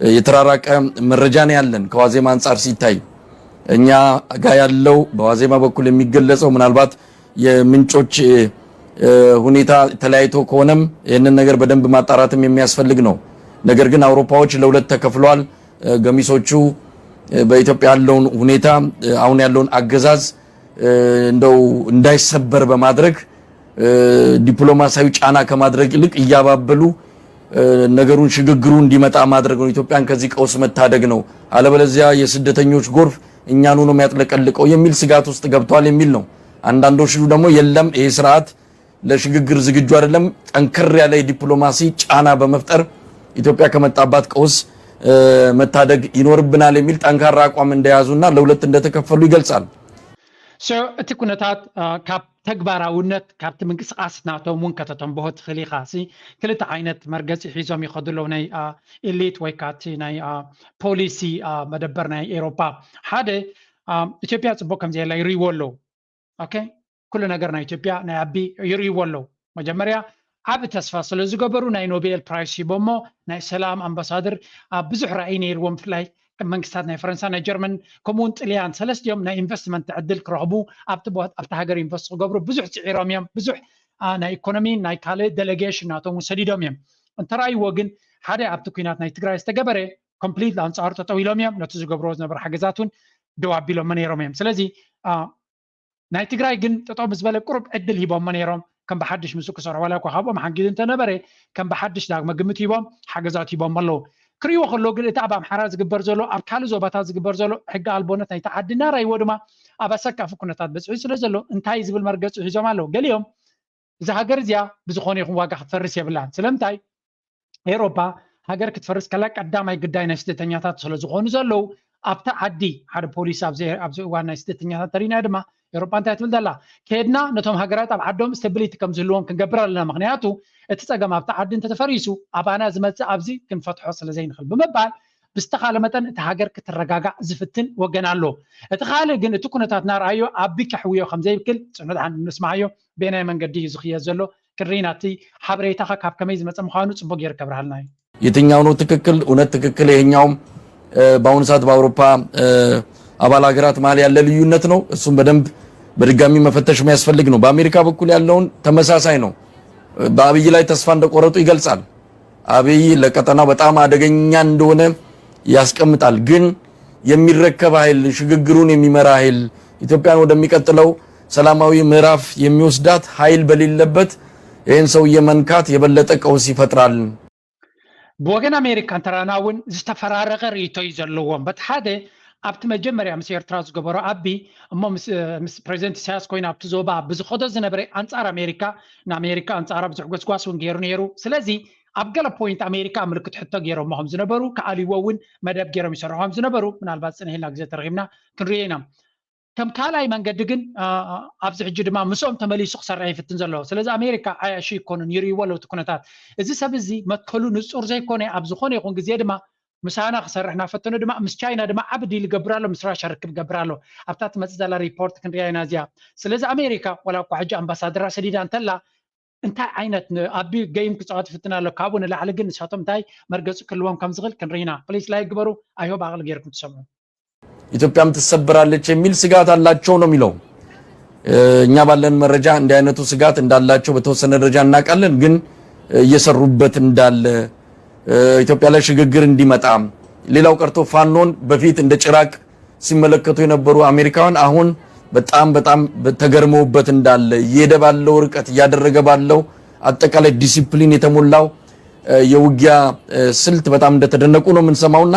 እ፣ የተራራቀ መረጃ ነው ያለን ከዋዜማ አንጻር ሲታይ። እኛ ጋር ያለው በዋዜማ በኩል የሚገለጸው ምናልባት የምንጮች፣ እ፣ ሁኔታ ተለያይቶ ከሆነም ይህንን ነገር በደንብ ማጣራትም የሚያስፈልግ ነው። ነገር ግን አውሮፓዎች ለሁለት ተከፍለዋል። እ፣ ገሚሶቹ፣ እ፣ በኢትዮጵያ ያለውን ሁኔታ፣ እ፣ አሁን ያለውን አገዛዝ፣ እ፣ እንደው እንዳይሰበር በማድረግ፣ እ፣ ዲፕሎማሲያዊ ጫና ከማድረግ ይልቅ እያባበሉ፣ እ፣ ነገሩን ሽግግሩ እንዲመጣ ማድረግ ነው። ኢትዮጵያን ከዚህ ቀውስ መታደግ ነው። አለበለዚያ የስደተኞች ጎርፍ እኛኑ ነው የሚያጥለቀልቀው የሚል ስጋት ውስጥ ገብቷል የሚል ነው። አንዳንዶቹ ደግሞ የለም ይሄ ስርዓት ለሽግግር ዝግጁ አይደለም፣ ጠንከር ያለ የዲፕሎማሲ ጫና በመፍጠር ኢትዮጵያ ከመጣባት ቀውስ፣ እ፣ መታደግ ይኖርብናል የሚል ጠንካራ አቋም እንደያዙና ለሁለት እንደተከፈሉ ይገልጻል። So፣ እቲ ኩነታት፣ አ፣ ካብ ተግባራውነት፣ ካብቲ ምንቅስቓስ ናቶም እውን ከተተንብሆ ትኽእል ኢኻ። ሲ፣ ክልተ ዓይነት መርገጺ ሒዞም ይኸዱ ኣለዉ፣ ናይ፣ አ፣ ኤሊት ወይ ከዓ እቲ ናይ፣ አ፣ ፖሊሲ፣ አ፣ መደበር ናይ ኤውሮጳ። ሓደ፣ አ፣ ኢትዮጵያ ጽቡቕ ከም ዘየላ ይርእይዎ ኣለዉ። ኦኬ፣ ኩሉ ነገር ናይ ኢትዮጵያ ናይ ኣቢ ይርእይዎ ኣለዉ። መጀመርያ ዓቢ ተስፋ ስለ ዝገበሩ ናይ ኖቤል ፕራይስ ሂቦሞ፣ ናይ ሰላም ኣምባሳደር ኣብ ብዙሕ ራእይ ነይርዎም፣ ብፍላይ ከም መንግስታት ናይ ፈረንሳ፣ ናይ ጀርመን፣ ከምኡ እውን ጥልያን፣ ሰለስቲኦም ናይ ኢንቨስትመንት ዕድል ክረኽቡ፣ ኣብቲ ቦ-፣ ኣብቲ ሃገር ኢንቨስት ክገብሩ ብዙሕ ጽዒሮም እዮም። ብዙሕ፣ አ፣ ናይ ኢኮኖሚ፣ ናይ ካልእ ዴሌጌሽን ናቶም እውን ሰዲዶም እዮም። እንተራእይዎ ግን ሓደ ኣብቲ ኲናት ናይ ትግራይ ዝተገበረ ኮምፕሊት ኣንጻሩ ጠጠው ኢሎም እዮም። ነቲ ዝገብርዎ ዝነበረ ሓገዛት እውን ደው ኣቢሎሞ ነይሮም እዮም። ስለዚ፣ አ፣ ናይ ትግራይ ግን ጠጠው ምስ በለ ቁሩብ ዕድል ሂቦሞ ነይሮም፣ ከም ብሓድሽ ምስኡ ክሰርሑ፣ ዋላ እኳ ካብኦም ሓጊዙ እንተነበረ፣ ከም ብሓድሽ ዳግመ ግምት ሂቦም፣ ሓገዛት ሂቦም ኣለዉ። ክርእይዎ ከለዉ ግን እቲ ኣብ ኣምሓራ ዝግበር ዘሎ፣ ኣብ ካልእ ዞባታት ዝግበር ዘሎ ሕጊ ኣልቦነት ናይቲ ዓዲ እናረኣይዎ ድማ ኣብ ኣሰካፊ ኩነታት በፂሑ ስለ ዘሎ እንታይ ዝብል መርገፂ ሒዞም ኣለዉ። ገሊኦም እዛ ሃገር እዚኣ ብዝኾነ ይኹን ዋጋ ክትፈርስ የብላን። ስለምንታይ? ኤውሮፓ ሃገር ክትፈርስ ከላ ቀዳማይ ግዳይ ናይ ስደተኛታት ስለ ዝኾኑ ዘለዉ ኣብታ ዓዲ ሓደ ፖሊሲ ኣብዚ፣ ኣብዚ እዋን ናይ ስደተኛታት ተሪና ድማ ኤውሮፓ እንታይ ትብል ዘላ? ከድና ነቶም ሃገራት ኣብ ዓዶም ስቴቢሊቲ ከም ዝህልዎም ክንገብር ኣለና። ምኽንያቱ እቲ ጸገም ኣብታ ዓዲ እንተተፈሪሱ ኣባና ዝመጽእ ኣብዚ ክንፈትሖ ስለ ዘይንኽእል ብምባል ብዝተኻለ መጠን እቲ ሃገር ክትረጋጋእ ዝፍትን ወገን ኣሎ። እቲ ካልእ ግን እቲ ኩነታት እናረኣዮ ኣቢ ከሕውዮ ከም ዘይክል ጽኑዕ ደሓን ንስማዓዮ በየናይ መንገዲ እዩ ዝኽየድ ዘሎ? ክንርኢ ኢና። እቲ ሓበሬታኻ ካብ ከመይ ዝመጸ ምዃኑ ጽቡቕ ገይሩ ከብርሃልና እዩ። የትኛው ነው ትክክል? እውነት ትክክል ይሄኛውም፣ እ፣ በአሁኑ ሰዓት በአውሮፓ፣ እ፣ አባል ሀገራት መሀል ያለ ልዩነት ነው። እሱም በደንብ በድጋሚ መፈተሽ የሚያስፈልግ ነው። በአሜሪካ በኩል ያለውን ተመሳሳይ ነው። በአብይ ላይ ተስፋ እንደቆረጡ ይገልጻል። አብይ ለቀጠናው በጣም አደገኛ እንደሆነ ያስቀምጣል። ግን የሚረከብ ኃይል፣ ሽግግሩን የሚመራ ኃይል፣ ኢትዮጵያን ወደሚቀጥለው ሰላማዊ ምዕራፍ የሚወስዳት ኃይል በሌለበት ይህን ሰውዬ መንካት የበለጠ ቀውስ ይፈጥራል። ብወገን ኣሜሪካ እንተራና እውን ዝተፈራረቐ ርእይቶ እዩ ዘለዎም። በቲ ሓደ ኣብቲ መጀመርያ ምስ ኤርትራ ዝገበሮ ኣቢ እሞ ምስ ፕሬዚደንት ኢሳያስ ኮይኑ ኣብቲ ዞባ ብዝኸዶ ዝነበረ ኣንጻር ኣሜሪካ ንኣሜሪካ ኣንጻራ ብዙሕ ጎስጓስ እውን ገይሩ ነይሩ። ስለዚ ኣብ ገለ ፖይንት ኣሜሪካ ምልክት ሕቶ ገይሮሞ ከም ዝነበሩ ክኣልይዎ እውን መደብ ገይሮም ይሰርሑ ከም ዝነበሩ ምናልባት ጽንሕ ኢልና ግዜ ተረኺብና ክንሪኦ ኢና። ከም ካልኣይ መንገዲ ግን ኣብዚ ሕጂ ድማ ምስኦም ተመሊሱ ክሰርሕ ይፍትን ዘሎ። ስለዚ ኣሜሪካ ዓያሹ ይኮኑን ይርእይዎ ኣለዉ እቲ ኩነታት። እዚ ሰብ እዚ መትከሉ ንጹር ዘይኮነ ኣብ ዝኾነ ይኹን ግዜ ድማ ምሳና ክሰርሕ እናፈተኑ ድማ ምስ ቻይና ድማ ዓቢ ዲል ይገብር ኣሎ፣ ምስ ራሻ ርክብ ይገብር ኣሎ። ኣብታ ትመጽእ ዘላ ሪፖርት ክንሪኣ ኢና እዚኣ። ስለዚ ኣሜሪካ ዋላ እኳ ሕጂ ኣምባሳደራ ሰዲዳ እንተላ እንታይ ዓይነት ኣቢ ገይም ክፃወት ይፍትን ኣሎ። ካብኡ ንላዕሊ ግን ንሳቶም እንታይ መርገፂ ክህልዎም ከም ዝኽእል ክንርኢ ኢና። ፕሊስ ላይክ ግበሩ። ኣይሆብ ኣቕሊ ገይርኩም ትሰምዑ። ኢትዮጵያም ትሰበራለች የሚል ስጋት አላቸው ነው የሚለው። እኛ ባለን መረጃ እንዲህ አይነቱ ስጋት እንዳላቸው በተወሰነ ደረጃ እናውቃለን። ግን እየሰሩበት እንዳለ ኢትዮጵያ ላይ ሽግግር እንዲመጣ፣ ሌላው ቀርቶ ፋኖን በፊት እንደ ጭራቅ ሲመለከቱ የነበሩ አሜሪካውያን አሁን በጣም በጣም ተገርመውበት እንዳለ፣ እየሄደ ባለው ርቀት፣ እያደረገ ባለው አጠቃላይ ዲሲፕሊን የተሞላው የውጊያ ስልት በጣም እንደተደነቁ ነው የምንሰማውና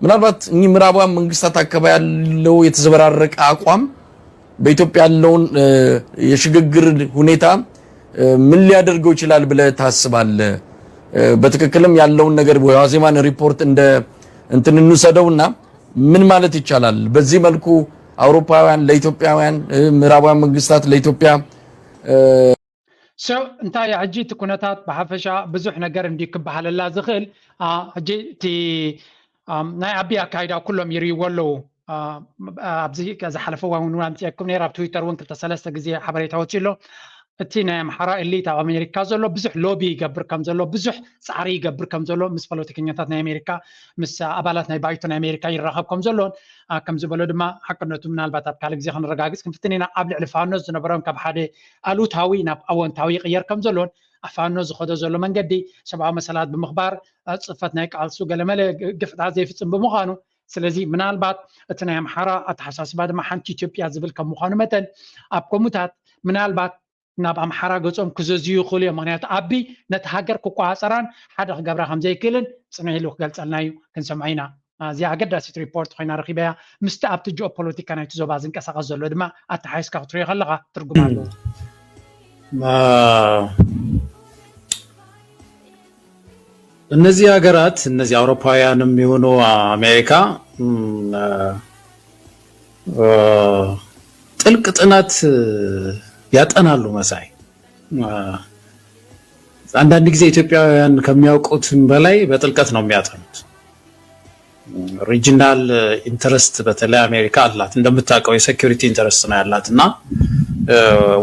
ምናልባት እኚህ ምዕራባውያን መንግስታት አካባቢ ያለው የተዘበራረቀ አቋም በኢትዮጵያ ያለውን የሽግግር ሁኔታ ምን ሊያደርገው ይችላል ብለህ ታስባለህ? በትክክልም ያለውን ነገር የዋዜማን ሪፖርት እንደ እንትን እንውሰደውና ምን ማለት ይቻላል? በዚህ መልኩ አውሮፓውያን ለኢትዮጵያውያን፣ ምዕራባውያን መንግስታት ለኢትዮጵያ ሰው እንታይ ሕጂ እቲ ኩነታት ብሓፈሻ ብዙሕ ነገር እንዲ ክበሃለላ ዝኽእል ሕጂ እቲ ናይ ኣቢ ኣካይዳ ኩሎም ይርእይዎ ኣለዉ። ኣብዚ ዝሓለፈ እዋን እውን ኣምፅኤኩም ነይር ኣብ ትዊተር እውን ክልተ ሰለስተ ግዜ ሓበሬታ ወፂኡ ኣሎ። እቲ ናይ ኣምሓራ ኤሊት ኣብ ኣሜሪካ ዘሎ ብዙሕ ሎቢ ይገብር ከም ዘሎ ብዙሕ ፃዕሪ ይገብር ከም ዘሎ ምስ ፖለቲከኛታት ናይ ኣሜሪካ ምስ ኣባላት ናይ ባይቶ ናይ ኣሜሪካ ይራኸብ ከም ዘሎን ከም ዝበሎ ድማ ሓቅነቱ ምናልባት ኣብ ካልእ ግዜ ከነረጋግፅ ክንፍትን ኢና። ኣብ ልዕሊ ፋኖ ዝነበሮም ካብ ሓደ ኣሉታዊ ናብ ኣወንታዊ ይቕየር ከም ዘሎን ኣብ ፋኖ ዝኸዶ ዘሎ መንገዲ ሰብኣዊ መሰላት ብምኽባር ፅፈት ናይ ቃልሱ ገለመለ ግፍዕታት ዘይፍፅም ብምዃኑ ስለዚ ምናልባት እቲ ናይ ኣምሓራ ኣተሓሳስባ ድማ ሓንቲ ኢትዮጵያ ዝብል ከም ምዃኑ መጠን ኣብ ከምኡታት ምናልባት ናብ ኣምሓራ ገፆም ክዘዝዩ ይኽእሉ እዮም። ምክንያቱ ኣቢ ነቲ ሃገር ክቆፃፀራን ሓደ ክገብራ ከም ዘይክእልን ፅንሕ ኢሉ ክገልፀልና እዩ። ክንሰምዖ ኢና። እዚኣ ኣገዳሲት ሪፖርት ኮይና ረኺበያ። ምስቲ ኣብቲ ጂኦፖለቲካ ናይቲ ዞባ ዝንቀሳቐስ ዘሎ ድማ ኣተሓሒዝካ ክትሪኦ ከለኻ ትርጉም ኣለዎ። እነዚህ ሀገራት እነዚህ አውሮፓውያንም የሆኑ አሜሪካ ጥልቅ ጥናት ያጠናሉ መሳይ። አንዳንድ ጊዜ ኢትዮጵያውያን ከሚያውቁትም በላይ በጥልቀት ነው የሚያጠኑት። ሪጂናል ኢንተረስት በተለይ አሜሪካ አላት እንደምታውቀው የ security interest ነው ያላት እና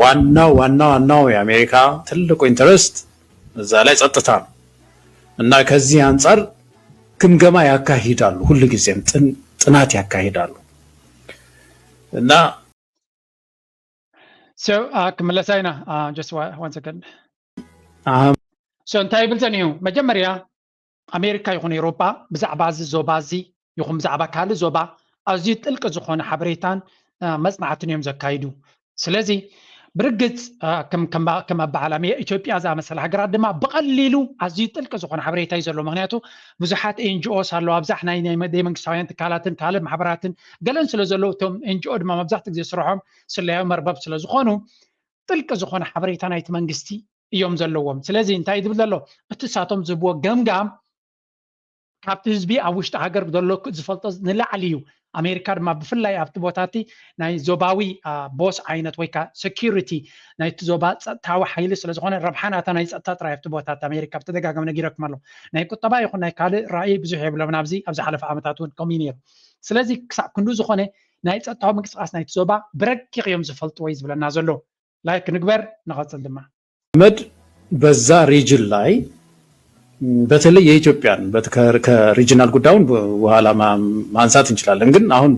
ዋናው ዋና ዋናው የአሜሪካ ትልቁ ኢንተረስት እዛ ላይ ጸጥታ ነው እና ከዚህ አንጻር ግምገማ ያካሂዳሉ፣ ሁልጊዜም ጥናት ያካሂዳሉ እና ክምለሳ ኢና። Just one second። እንታይ ይብል ጸኒሑ? መጀመርያ ኣሜሪካ ይኹን ኤውሮጳ ብዛዕባ እዚ ዞባ እዚ ይኹን ብዛዕባ ካልእ ዞባ ኣዝዩ ጥልቂ ዝኾነ ሓበሬታን መጽናዕትን እዮም ዘካይዱ። ስለዚ ብርግጽ ከም ኣበዓል ኢትዮጵያ ዝኣመሰለ ሃገራት ድማ ብቐሊሉ ኣዝዩ ጥልቂ ዝኾነ ሓበሬታ እዩ ዘለዎ። ምክንያቱ ብዙሓት ኤንጂኦስ ኣለዋ፣ ብዛሕ ናይ መንግስታውያን ትካላትን ካልእ ማሕበራትን ገለን ስለ ዘለዉ እቶም ኤንጂኦ ድማ መብዛሕትኡ ግዜ ስርሖም ስለያዊ መርበብ ስለ ዝኾኑ ጥልቂ ዝኾነ ሓበሬታ ናይቲ መንግስቲ እዮም ዘለዎም። ስለዚ እንታይ ዝብል ዘሎ እቲ ሳቶም ዝህብዎ ገምጋም ካብቲ ህዝቢ ኣብ ውሽጢ ሃገር ዘሎ ዝፈልጦ ንላዕሊ እዩ። ኣሜሪካ ድማ ብፍላይ ኣብቲ ቦታ እቲ ናይ ዞባዊ ቦስ ዓይነት ወይ ከዓ ሴኪሪቲ ናይቲ ዞባ ፀጥታዊ ሓይሊ ስለዝኾነ ረብሓ ናታ ናይ ፀጥታ ጥራይ ኣብቲ ቦታ እቲ ኣሜሪካ ብተደጋጋሚ ነጊረኩም ኣሎ። ናይ ቁጠባ ይኹን ናይ ካልእ ራእይ ብዙሕ የብሎም። ናብዚ ኣብ ዝሓለፈ ዓመታት እውን ከምኡ እዩ ነይሩ። ስለዚ ክሳብ ክንዱ ዝኾነ ናይ ፀጥታዊ ምንቅስቃስ ናይቲ ዞባ ብረቂቕ እዮም ዝፈልጥዎ እዩ ዝብለና ዘሎ። ላይክ ንግበር ንቐፅል ድማ መድ በዛ ሪጅን ላይ በተለይ የኢትዮጵያን ከሪጅናል ጉዳዩን በኋላ ማንሳት እንችላለን። ግን አሁን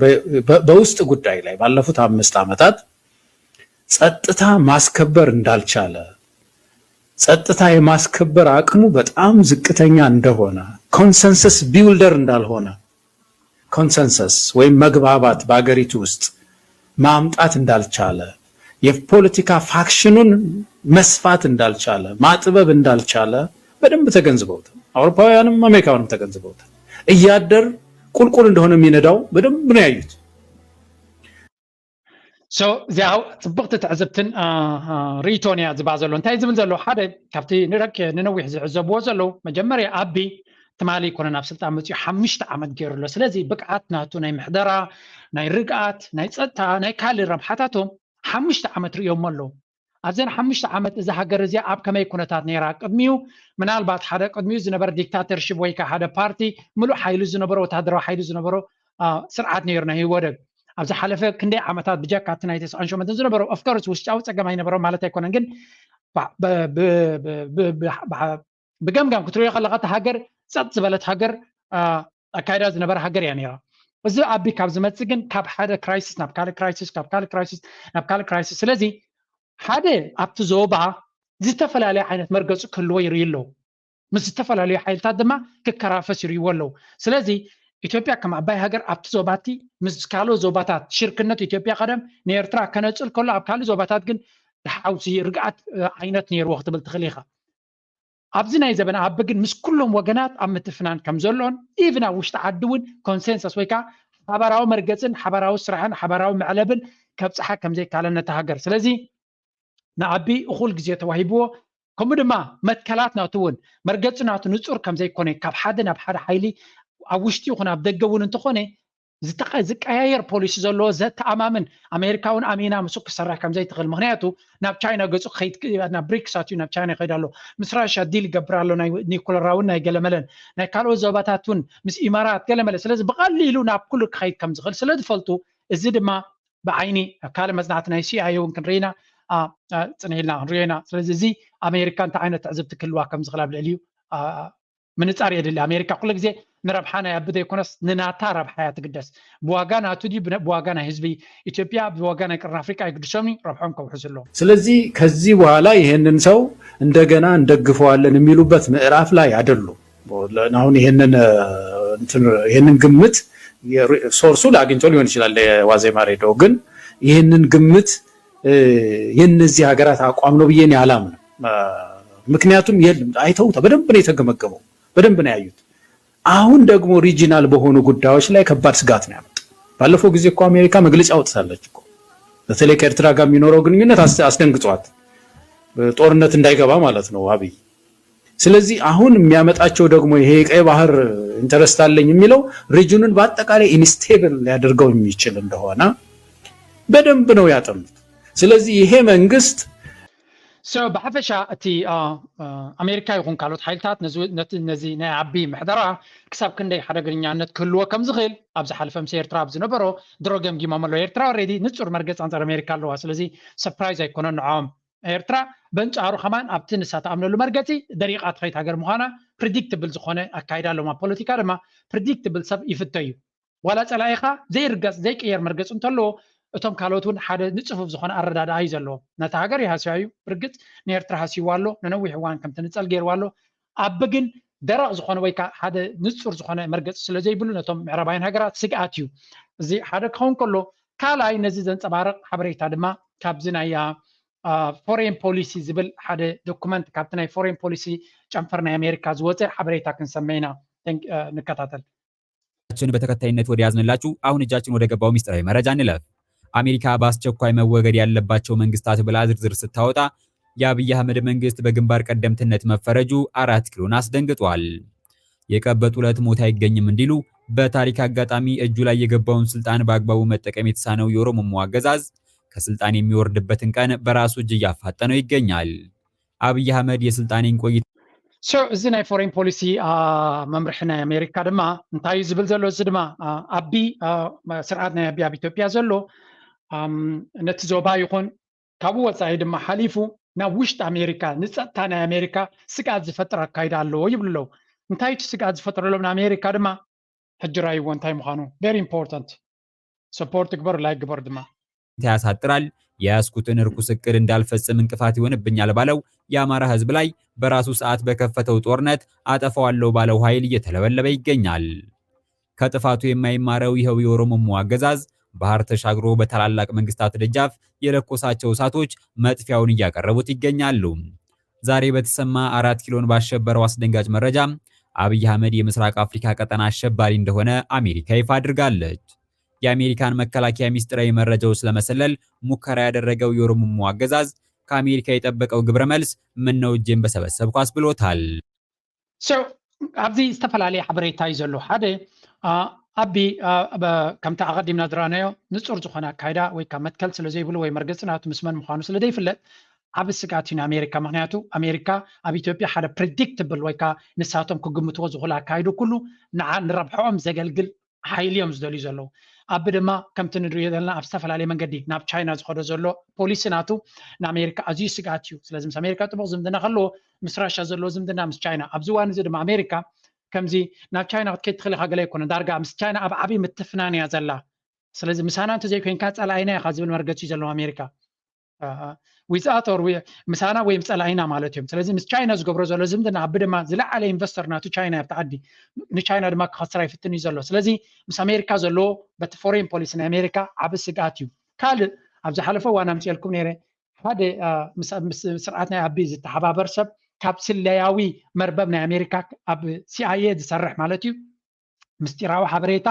በውስጥ ጉዳይ ላይ ባለፉት አምስት ዓመታት ጸጥታ ማስከበር እንዳልቻለ፣ ጸጥታ የማስከበር አቅሙ በጣም ዝቅተኛ እንደሆነ፣ ኮንሰንሰስ ቢውልደር እንዳልሆነ፣ ኮንሰንሰስ ወይም መግባባት በአገሪቱ ውስጥ ማምጣት እንዳልቻለ፣ የፖለቲካ ፋክሽኑን መስፋት እንዳልቻለ፣ ማጥበብ እንዳልቻለ በደንብ ተገንዝበውታል። አውሮፓውያንም አሜሪካውያንም ተገንዝበውታል። እያደር ቁልቁል እንደሆነ የሚነዳው በደንብ ነው ያዩት። So እዚኣ ጽብቕቲ ትዕዝብትን ርኢቶን እያ ዝባ ዘሎ። እንታይ ዝብል ዘሎ? ሓደ ካብቲ ንረክ ንነዊሕ ዝዕዘብዎ ዘለዉ፣ መጀመርያ ኣቢ ትማሊ ይኮነ ናብ ስልጣን መፅኡ ሓሙሽተ ዓመት ገይሩ ኣሎ። ስለዚ ብቅዓት ናቱ ናይ ምሕደራ፣ ናይ ርግኣት፣ ናይ ፀጥታ፣ ናይ ካልእ ረብሓታቶም ሓሙሽተ ዓመት ርእዮሞ ኣለዉ። ኣብዘን ሓሙሽተ ዓመት እዛ ሃገር እዚኣ ኣብ ከመይ ኩነታት ነይራ? ቅድሚኡ ምናልባት ሓደ ቅድሚኡ ዝነበረ ዲክታተርሽፕ ወይ ከዓ ሓደ ፓርቲ ምሉእ ሓይሊ ዝነበሮ፣ ወታደራዊ ሓይሊ ዝነበሮ ስርዓት ነይሩ ናይ ህወደግ። ኣብ ዝሓለፈ ክንደይ ዓመታት ብጀካ እቲ ናይ ተስዓን ሸሞንተን ዝነበሮ፣ ኦፍኮርስ ውሽጣዊ ፀገም ኣይነበሮ ማለት ኣይኮነን፣ ግን ብገምጋም ክትሪኦ ከለካ እቲ ሃገር ፀጥ ዝበለት ሃገር ኣካይዳ ዝነበረ ሃገር እያ ነይራ። እዚ ኣቢ ካብ ዝመፅእ ግን ካብ ሓደ ክራይሲስ ናብ ካልእ ክራይሲስ፣ ካብ ካልእ ክራይሲስ ናብ ካልእ ክራይሲስ። ስለዚ ሓደ ኣብቲ ዞባ ዝተፈላለየ ዓይነት መርገፂ ክህልዎ ይርኢ ኣለዉ። ምስ ዝተፈላለዩ ሓይልታት ድማ ክከራፈስ ይርእይዎ ኣለዉ። ስለዚ ኢትዮጵያ ከም ዓባይ ሃገር ኣብቲ ዞባቲ ምስ ካልኦት ዞባታት ሽርክነት ኢትዮጵያ ቀደም ንኤርትራ ከነፅል ከሎ ኣብ ካልእ ዞባታት ግን ሓውሲ ርግኣት ዓይነት ነይርዎ ክትብል ትኽእል ኢኻ። ኣብዚ ናይ ዘበን ኣቢ ግን ምስ ኩሎም ወገናት ኣብ ምትፍናን ከም ዘሎን ኢቭን ኣብ ውሽጢ ዓዲ እውን ኮንሰንሰስ ወይ ከዓ ሓባራዊ መርገፅን ሓባራዊ ስራሕን ሓባራዊ መዕለብን ከብፅሓ ከም ዘይካለን ነታ ሃገር ስለዚ ንኣቢ እኹል ግዜ ተዋሂብዎ ከምኡ ድማ መትከላት ናቱ እውን መርገፂ ናቱ ንፁር ከም ዘይኮነ ካብ ሓደ ናብ ሓደ ሓይሊ ኣብ ውሽጢ ይኹን ኣብ ደገ እውን እንተኾነ ዝቀያየር ፖሊሲ ዘለዎ ዘተኣማምን ኣሜሪካ እውን ኣሚና ምስኡ ክሰርሕ ከም ዘይትኽእል ምክንያቱ ናብ ቻይና ገፁ ናብ ብሪክስ ኣትዩ ናብ ቻይና ይኸይድ ኣሎ ምስ ራሽያ ዲል ይገብር ኣሎ ናይ ኒኩለራውን ናይ ገለመለን ናይ ካልኦት ዞባታት እውን ምስ ኢማራት ገለመለ ስለዚ ብቐሊሉ ናብ ኩሉ ክኸይድ ከም ዝኽእል ስለ ዝፈልጡ እዚ ድማ ብዓይኒ ካልእ መፅናዕቲ ናይ ሲኣይኤ እውን ክንርኢና ፅንሂልና ክንሪኦ ኢና ስለዚ እዚ ኣሜሪካ እንታይ ዓይነት ትዕዝብቲ ክህልዋ ከም ዝኽእል ኣብ ልዕሊዩ ምንፃር የድሊ ኣሜሪካ ኩሉ ግዜ ንረብሓ ናይ ኣቢ ዘይኮነስ ንናታ ረብሓ እያ ትግደስ ብዋጋ ናቱ ድዩ ብዋጋ ናይ ህዝቢ ኢትዮጵያ ብዋጋ ናይ ቀርኒ ኣፍሪቃ ኣይግድሶም እዩ ረብሖም ከውሕስ ኣለዎም ስለዚህ ከዚህ በኋላ ይሄንን ሰው እንደገና እንደግፈዋለን የሚሉበት ምዕራፍ ላይ አይደሉም አሁን ይሄንን ይሄንን ግምት ሶርሱ አግኝቶ ሊሆን ይችላል ዋዜማ ሬዲዮ ግን ይህንን ግምት የነዚህ ሀገራት አቋም ነው ብዬ አላምንም። ምክንያቱም የለም አይተውታ በደንብ ነው የተገመገመው፣ በደንብ ነው ያዩት። አሁን ደግሞ ሪጂናል በሆኑ ጉዳዮች ላይ ከባድ ስጋት ነው ያመጣ። ባለፈው ጊዜ እኮ አሜሪካ መግለጫ አውጥታለች እኮ በተለይ ከኤርትራ ጋር የሚኖረው ግንኙነት አስደንግጧት ጦርነት እንዳይገባ ማለት ነው አብይ። ስለዚህ አሁን የሚያመጣቸው ደግሞ ይሄ የቀይ ባህር ኢንተረስት አለኝ የሚለው ሪጅኑን በአጠቃላይ ኢንስቴብል ሊያደርገው የሚችል እንደሆነ በደንብ ነው ያጠኑት። ስለዚህ ይሄ መንግስት ብሓፈሻ እቲ ኣሜሪካ ይኹን ካልኦት ሓይልታት ነዚ ናይ ዓቢ ምሕደራ ክሳብ ክንደይ ሓደገኛነት ክህልዎ ከም ዝኽእል ኣብ ዝሓለፈ ምስ ኤርትራ ኣብ ዝነበሮ ድሮ ገምጊሞም ኣለዉ ኤርትራ ኦሬዲ ንጹር መርገፂ ኣንፃር ኣሜሪካ ኣለዋ ስለዚ ሰፕራይዝ ኣይኮነን ንዕኦም ኤርትራ በንጻሩ ከማን ኣብቲ ንሳ ትኣምነሉ መርገፂ ደሪቓ ትኸይድ ሃገር ምዃና ፕሪዲክትብል ዝኾነ ኣካይዳ ኣለዎም ኣብ ፖለቲካ ድማ ፕሪዲክትብል ሰብ ይፍተዩ ዋላ ፀላኢኻ ዘይርገፅ ዘይቅየር መርገፂ እንተለዎ እቶም ካልኦት እውን ሓደ ንፅፉፍ ዝኾነ ኣረዳድኣ እዩ ዘለዎም ነቲ ሃገር ይሃስያ እዩ ብርግፅ ንኤርትራ ሃስይዋ ኣሎ ንነዊሕ እዋን ከም ትንፀል ገይርዋ ኣሎ ኣቢ ግን ደረቕ ዝኾነ ወይ ከዓ ሓደ ንፁር ዝኾነ መርገፂ ስለ ዘይብሉ ነቶም ምዕራባውያን ሃገራት ስግኣት እዩ እዚ ሓደ ክኸውን ከሎ ካልኣይ ነዚ ዘንፀባርቕ ሓበሬታ ድማ ካብዚ ናይ ፎሬን ፖሊሲ ዝብል ሓደ ዶኩመንት ካብቲ ናይ ፎሬን ፖሊሲ ጨንፈር ናይ ኣሜሪካ ዝወፀ ሓበሬታ ክንሰመ ኢና ንከታተል ችን በተከታይነት ወደ ያዝንላችሁ አሁን እጃችን ወደ ገባው ሚስጥራዊ መረጃ እንለፍ። አሜሪካ በአስቸኳይ መወገድ ያለባቸው መንግስታት ብላ ዝርዝር ስታወጣ የአብይ አህመድ መንግስት በግንባር ቀደምትነት መፈረጁ አራት ኪሎን አስደንግጧል። የቀበጡ ዕለት ሞት አይገኝም እንዲሉ በታሪክ አጋጣሚ እጁ ላይ የገባውን ስልጣን በአግባቡ መጠቀም የተሳነው የኦሮሞማው አገዛዝ ከስልጣን የሚወርድበትን ቀን በራሱ እጅ እያፋጠነው ይገኛል። አብይ አህመድ የስልጣኔን ቆይታ እዚ ናይ ፎሬን ፖሊሲ መምርሒ ናይ ኣሜሪካ ድማ እንታይ እዩ ዝብል ዘሎ እዚ ድማ ኣቢ ስርዓት ናይ ኣቢ ኣብ ኢትዮጵያ ዘሎ ነቲ ዞባ ይኹን ካብኡ ወፃኢ ድማ ሓሊፉ ናብ ውሽጢ ኣሜሪካ ንፀጥታ ናይ ኣሜሪካ ስግኣት ዝፈጥር ኣካይዳ ኣለዎ ይብሉ ኣለዉ እንታይ እቲ ስግኣት ዝፈጥረሎም ንኣሜሪካ ድማ ሕጂ ራይዎ እንታይ ምዃኑ very important support ግበር like ግበር ድማ ያሳጥራል። የያዝኩትን ርኩስ እቅድ እንዳልፈጽም እንቅፋት ይሆንብኛል ባለው የአማራ ህዝብ ላይ በራሱ ሰዓት በከፈተው ጦርነት አጠፋዋለሁ ባለው ኃይል እየተለበለበ ይገኛል። ከጥፋቱ የማይማረው ይኸው የኦሮሞማው አገዛዝ ባህር ተሻግሮ በታላላቅ መንግስታት ደጃፍ የለኮሳቸው እሳቶች መጥፊያውን እያቀረቡት ይገኛሉ። ዛሬ በተሰማ አራት ኪሎን ባሸበረው አስደንጋጭ መረጃ አብይ አህመድ የምስራቅ አፍሪካ ቀጠና አሸባሪ እንደሆነ አሜሪካ ይፋ አድርጋለች። የአሜሪካን መከላከያ ሚስጥራዊ መረጃዎች ለመሰለል ሙከራ ያደረገው የኦሮሞማው አገዛዝ ከአሜሪካ የጠበቀው ግብረ መልስ "ምን ነው እጄን በሰበሰብኩ" አስብሎታል። ኣብዚ ዝተፈላለየ ሓበሬታ እዩ ዘሎ። ሓደ ኣቢ ከምቲ ኣቐዲምና ዝረኣናዮ ንፁር ዝኾነ ኣካይዳ ወይ ከዓ መትከል ስለ ዘይብሉ ወይ መርገፂ ናቱ ምስ መን ምዃኑ ስለ ዘይፍለጥ ዓብ ስጋት እዩ ንኣሜሪካ። ምክንያቱ ኣሜሪካ ኣብ ኢትዮጵያ ሓደ ፕሪዲክትብል ወይ ከዓ ንሳቶም ክግምትዎ ዝኽእሉ ኣካይዱ ኩሉ ንዓ ንረብሐኦም ዘገልግል ሓይሊ እዮም ዝደልዩ ዘለዉ። ኣቢ ድማ ከምቲ ንሪኦ ዘለና ኣብ ዝተፈላለየ መንገዲ ናብ ቻይና ዝኸዶ ዘሎ ፖሊሲ ናቱ ንኣሜሪካ ኣዝዩ ስጋት እዩ። ስለዚ ምስ ኣሜሪካ ጥቡቕ ዝምድና ከለዎ ምስ ራሻ ዘለዎ ዝምድና ምስ ቻይና ኣብዚ እዋን እዚ ድማ ኣሜሪካ ከምዚ ናብ ቻይና ክትከይድ ትኽእል ኢኻ ገለ ኣይኮነ ዳርጋ ምስ ቻይና ኣብ ዓብዪ ምትፍናን እያ ዘላ። ስለዚ ምሳና እንተዘይኮይንካ ፀላኢና ኢኻ ዝብል መርገፂ እዩ ዘለዎም ኣሜሪካ። ዊዝኣት ኦር ምሳና ወይ ጸላኢና ማለት እዮም። ስለዚ ምስ ቻይና ዝገብሮ ዘሎ ዝምድና ኣቢ ድማ ዝለዓለ ኢንቨስተር ናቱ ቻይና ኣብቲ ዓዲ ንቻይና ድማ ክኸስራ ይፍትን እዩ ዘሎ። ስለዚ ምስ ኣሜሪካ ዘለዎ በቲ ፎሬን ፖሊሲ ናይ ኣሜሪካ ዓቢ ስግኣት እዩ። ካልእ ኣብ ዝሓለፈ እዋን ኣምፅኤልኩም ነይረ ሓደ ስርዓት ናይ ኣቢ ዝተሓባበር ሰብ ካብ ስለያዊ መርበብ ናይ ኣሜሪካ ኣብ ሲኣይኤ ዝሰርሕ ማለት እዩ ምስጢራዊ ሓበሬታ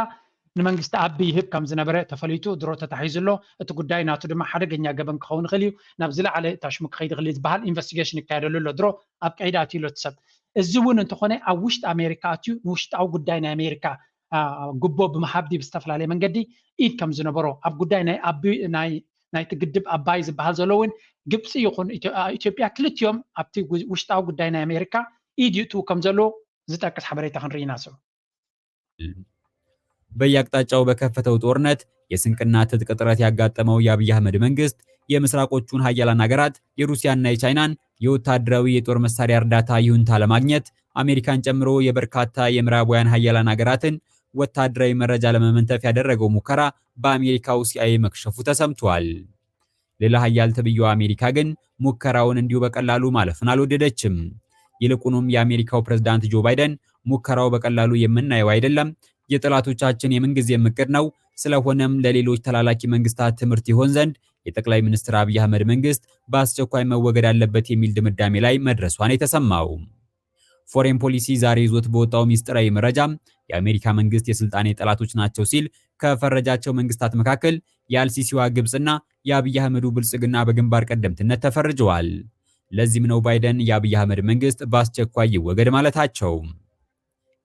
ንመንግስቲ ኣቢ ይህብ ከም ዝነበረ ተፈሊጡ ድሮ ተታሒዙ ኣሎ። እቲ ጉዳይ ናቱ ድማ ሓደገኛ ገበን ክኸውን ይኽእል እዩ፣ ናብ ዝለዓለ እታ ሽሙ ክኸይድ ይኽእል እዩ ዝበሃል ኢንቨስቲጌሽን ይካየደሉ ኣሎ። ድሮ ኣብ ቀይዲ ኣትዩ ኣሎ እቲ ሰብ። እዚ እውን እንተኾነ ኣብ ውሽጢ ኣሜሪካ ኣትዩ ንውሽጣዊ ጉዳይ ናይ ኣሜሪካ ጉቦ ብምሃብ ድዩ ብዝተፈላለየ መንገዲ ኢድ ከም ዝነበሮ ኣብ ጉዳይ ናይ ኣቢ ናይ ናይቲ ግድብ ኣባይ ዝበሃል ዘሎ እውን ግብፂ ይኹን ኢትዮጵያ ክልቲኦም ኣብቲ ውሽጣዊ ጉዳይ ናይ ኣሜሪካ ኢድ ይእትዉ ከም ዘለዎ ዝጠቅስ ሓበሬታ ክንርኢ ኢና። ስዑ በየአቅጣጫው በከፈተው ጦርነት የስንቅና ትጥቅ እጥረት ያጋጠመው የአብይ አህመድ መንግስት የምስራቆቹን ሀያላን ሀገራት የሩሲያና የቻይናን የወታደራዊ የጦር መሳሪያ እርዳታ ይሁንታ ለማግኘት አሜሪካን ጨምሮ የበርካታ የምዕራባውያን ሀያላን ሀገራትን ወታደራዊ መረጃ ለመመንተፍ ያደረገው ሙከራ በአሜሪካው ሲአይኤ መክሸፉ ተሰምቷል። ሌላ ሀያል ተብዬዋ አሜሪካ ግን ሙከራውን እንዲሁ በቀላሉ ማለፍን አልወደደችም። ይልቁኑም የአሜሪካው ፕሬዝዳንት ጆ ባይደን «ሙከራው በቀላሉ የምናየው አይደለም፣ የጠላቶቻችን የምንጊዜም እቅድ ነው። ስለሆነም ለሌሎች ተላላኪ መንግስታት ትምህርት ይሆን ዘንድ የጠቅላይ ሚኒስትር አብይ አህመድ መንግስት በአስቸኳይ መወገድ አለበት» የሚል ድምዳሜ ላይ መድረሷን የተሰማው። ፎሬን ፖሊሲ ዛሬ ይዞት በወጣው ሚስጥራዊ መረጃ የአሜሪካ መንግስት የስልጣኔ ጠላቶች ናቸው ሲል ከፈረጃቸው መንግስታት መካከል የአልሲሲዋ ግብፅና የአብይ አህመዱ ብልጽግና በግንባር ቀደምትነት ተፈርጀዋል። ለዚህም ነው ባይደን የአብይ አህመድ መንግስት በአስቸኳይ ይወገድ ማለታቸው።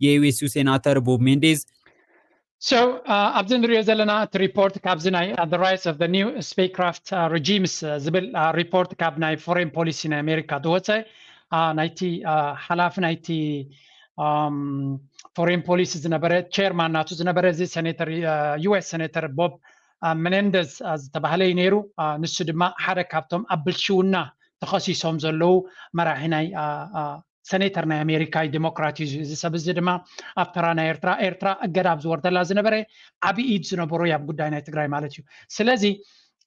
የዩኤስዩ ሴናተር ቦብ ሜንዴዝ So ኣብዚ ንሪኦ ዘለና እቲ ሪፖርት ካብዚ ናይ The Rise of the New Spycraft Regimes ዝብል ሪፖርት ካብ ናይ ፎሬን ፖሊሲ ናይ ኣሜሪካ ዝወፀ ናይቲ ሓላፊ ናይቲ ፎሬን ፖሊሲ ዝነበረ ቸርማን ናቱ ዝነበረ እዚ ሴኔተር ዩኤስ ሴኔተር ቦብ መኔንደዝ ዝተባህለ እዩ ነይሩ። ንሱ ድማ ሓደ ካብቶም ኣብ ብልሽውና ተኸሲሶም ዘለዉ መራሒ ናይ ሰኔተር ናይ ኣሜሪካ እዩ፣ ዲሞክራት እዩ። እዚ ሰብ እዚ ድማ ኣብ ተራ ናይ ኤርትራ ኤርትራ እገዳ ኣብ ዝወርደላ ዝነበረ ዓብዪ ኢድ ዝነበሮ እዩ ኣብ ጉዳይ ናይ ትግራይ ማለት እዩ። ስለዚ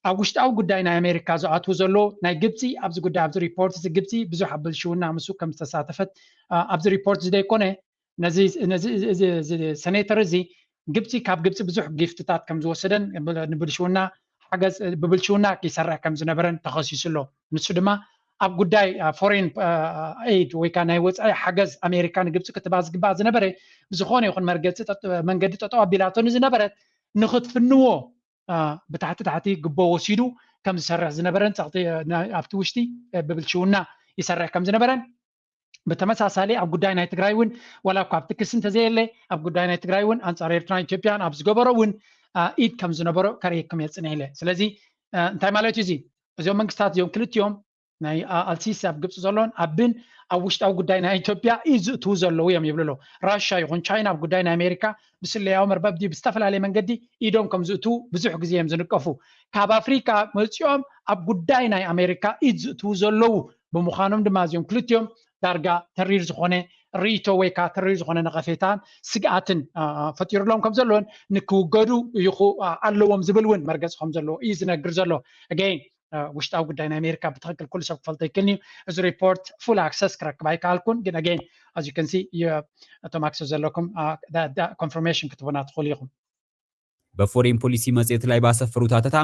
ኣብ ውሽጣዊ ጉዳይ ናይ ኣሜሪካ ዝኣትዉ ዘሎ ናይ ግብፂ ኣብዚ ጉዳይ ኣብዚ ሪፖርት እዚ ግብፂ ብዙሕ ኣብ ብልሽውና ምስኡ ከም ዝተሳተፈት ኣብዚ ሪፖርት እዚ ዘይኮነ ነዚ ሰኔተር እዚ ግብፂ ካብ ግብፂ ብዙሕ ጊፍትታት ከም ዝወሰደን ንብልሽውና ሓገዝ ብብልሽውና ይሰርሕ ከም ዝነበረን ተኸሲሱ ኣሎ። ንሱ ድማ ኣብ ጉዳይ ፎሬን ኤድ ወይ ከዓ ናይ ወፃኢ ሓገዝ ኣሜሪካ ንግብፂ ክትባ ዝግባእ ዝነበረ ብዝኾነ ይኹን መርገፂ መንገዲ ጠጠው ኣቢላቶ ንዝነበረት ንክትፍንዎ ብታሕቲ ታሕቲ ግቦ ወሲዱ ከም ዝሰርሕ ዝነበረን ፀቕጢ ኣብቲ ውሽጢ ብብልሽውና ይሰርሕ ከም ዝነበረን ብተመሳሳሊ ኣብ ጉዳይ ናይ ትግራይ እውን ዋላ እኳ ኣብቲ ክሲ እንተዘየለ ኣብ ጉዳይ ናይ ትግራይ እውን ኣንፃር ኤርትራን ኢትዮጵያን ኣብ ዝገበሮ እውን ኢድ ከም ዝነበሮ ከርእየኩም እየ ፅንሕ ኢለ። ስለዚ እንታይ ማለት እዩ እዚ? እዚኦም መንግስታት እዚኦም ክልቲኦም ናይ ኣልሲሲ ኣብ ግብፂ ዘሎን ኣብን ኣብ ውሽጣዊ ጉዳይ ናይ ኢትዮጵያ ኢድ ዝእትዉ ዘለዉ እዮም ይብሉ ኣለዉ። ራሻ ይኹን ቻይና ኣብ ጉዳይ ናይ ኣሜሪካ ብስለያዊ መርበብ ድዩ ብዝተፈላለየ መንገዲ ኢዶም ከም ዝእትዉ ብዙሕ ግዜ እዮም ዝንቀፉ። ካብ ኣፍሪካ መፂኦም ኣብ ጉዳይ ናይ ኣሜሪካ ኢድ ዝእትዉ ዘለዉ ብምዃኖም ድማ እዚኦም ክልቲኦም ዳርጋ ተሪር ዝኾነ ርእይቶ ወይ ከዓ ተሪር ዝኾነ ነቐፌታን ስግኣትን ፈጢሩሎም ከም ዘለዎን ንክውገዱ ይኹ ኣለዎም ዝብል እውን መርገፂ ከም ዘለዎ እዩ ዝነግር ዘሎ። ኣገይን ውሽጣዊ ጉዳይ ናይ ኣሜሪካ ብትክክል ኩሉ ሰብ ክፈልጦ ይክእልን እዩ። እዚ ሪፖርት ፉል ኣክሰስ ክረክብ ኣይከኣልኩን፣ ግን ኣገይን ኣዚ ከንሲ እቶም ኣክሰስ ዘለኩም ኮንፈርሜሽን ክትቡና ትኽእሉ ኢኹም። በፎሬን ፖሊሲ መጽሔት ላይ ባሰፈሩት አተታ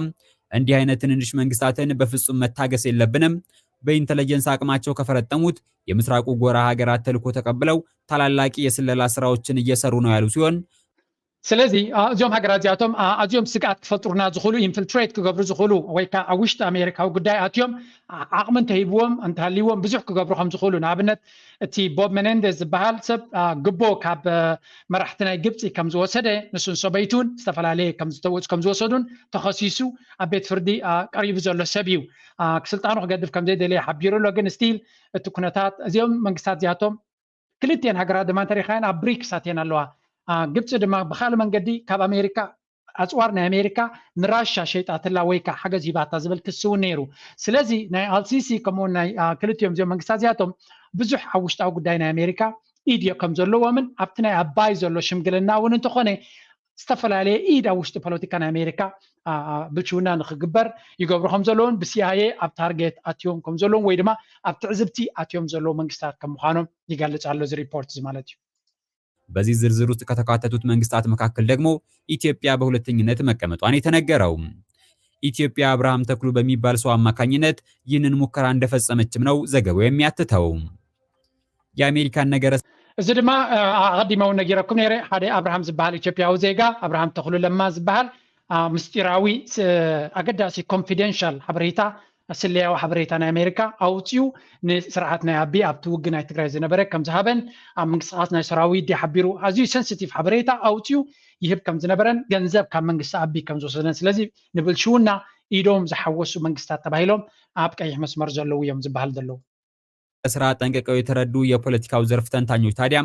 እንዲህ አይነት ትንንሽ መንግስታትን በፍጹም መታገስ የለብንም። በኢንተለጀንስ አቅማቸው ከፈረጠሙት የምስራቁ ጎራ ሀገራት ተልዕኮ ተቀብለው ታላላቅ የስለላ ስራዎችን እየሰሩ ነው ያሉ ሲሆን ስለዚ እዚኦም ሃገራት እዚኣቶም ኣዝዮም ስግኣት ክፈጥሩና ዝኽእሉ ኢንፍልትሬት ክገብሩ ዝኽእሉ ወይ ከዓ ኣብ ውሽጢ ኣሜሪካዊ ጉዳይ ኣትዮም ዓቕሚ እንተሂብዎም እንተሃልይዎም ብዙሕ ክገብሩ ከም ዝኽእሉ ንኣብነት እቲ ቦብ መነንደዝ ዝበሃል ሰብ ግቦ ካብ መራሕቲ ናይ ግብፂ ከም ዝወሰደ ንሱን ሰበይቱን ዝተፈላለየ ከም ዝተወፁ ከም ዝወሰዱን ተኸሲሱ ኣብ ቤት ፍርዲ ቀሪቡ ዘሎ ሰብ እዩ። ስልጣኑ ክገድፍ ከም ዘይደለየ ሓቢሩ ኣሎ። ግን ስቲል እቲ ኩነታት እዚኦም መንግስታት እዚኣቶም ክልቲኤን ሃገራት ድማ እንተሪኻየን ኣብ ብሪክስ ኣትየን ኣለዋ። ግብፂ ድማ ብካልእ መንገዲ ካብ ኣሜሪካ ኣፅዋር ናይ ኣሜሪካ ንራሻ ሸይጣትላ ወይ ከዓ ሓገዝ ሂባታ ዝብል ክሲ እውን ነይሩ። ስለዚ ናይ ኣልሲሲ ከምኡውን ናይ ክልቲኦም እዚኦም መንግስታት እዚኣቶም ብዙሕ ኣብ ውሽጣዊ ጉዳይ ናይ ኣሜሪካ ኢድ ከም ዘለዎምን ኣብቲ ናይ ኣባይ ዘሎ ሽምግልና እውን እንተኾነ ዝተፈላለየ ኢድ ኣብ ውሽጢ ፖለቲካ ናይ ኣሜሪካ ብልሽውና ንክግበር ይገብሩ ከም ዘለውን ብሲኣይኤ ኣብ ታርጌት ኣትዮም ከም ዘለውን ወይ ድማ ኣብ ትዕዝብቲ ኣትዮም ዘለዉ መንግስታት ከም ምዃኖም ይገልፅ ኣሎ እዚ ሪፖርት እዚ ማለት እዩ። በዚህ ዝርዝር ውስጥ ከተካተቱት መንግስታት መካከል ደግሞ ኢትዮጵያ በሁለተኝነት መቀመጧን የተነገረው። ኢትዮጵያ አብርሃም ተክሉ በሚባል ሰው አማካኝነት ይህንን ሙከራ እንደፈጸመችም ነው ዘገባው የሚያትተው። የአሜሪካን ነገረ እዚ ድማ ኣቐዲመ እውን ነጊረኩም ነይረ። ሓደ ኣብርሃም ዝበሃል ኢትዮጵያዊ ዜጋ ኣብርሃም ተኽሉ ለማ ዝበሃል ምስጢራዊ ኣገዳሲ ኮንፊደንሻል ሓበሬታ ስለያዊ ሓበሬታ ናይ ኣሜሪካ ኣውፅኡ ንስርዓት ናይ ኣቢ ኣብቲ ውግ ናይ ትግራይ ዝነበረ ከም ዝሃበን ኣብ ምንቅስቃስ ናይ ሰራዊት ዲ ሓቢሩ ኣዝዩ ሰንሲቲቭ ሓበሬታ ኣውፅኡ ይህብ ከም ዝነበረን ገንዘብ ካብ መንግስቲ ኣቢ ከም ዝወሰደን ስለዚ ንብልሽውና ኢዶም ዝሓወሱ መንግስታት ተባሂሎም ኣብ ቀይሕ መስመር ዘለዉ እዮም ዝበሃል ዘለዉ። ስራ ጠንቅቀው የተረዱ የፖለቲካው ዘርፍ ተንታኞች ታዲያ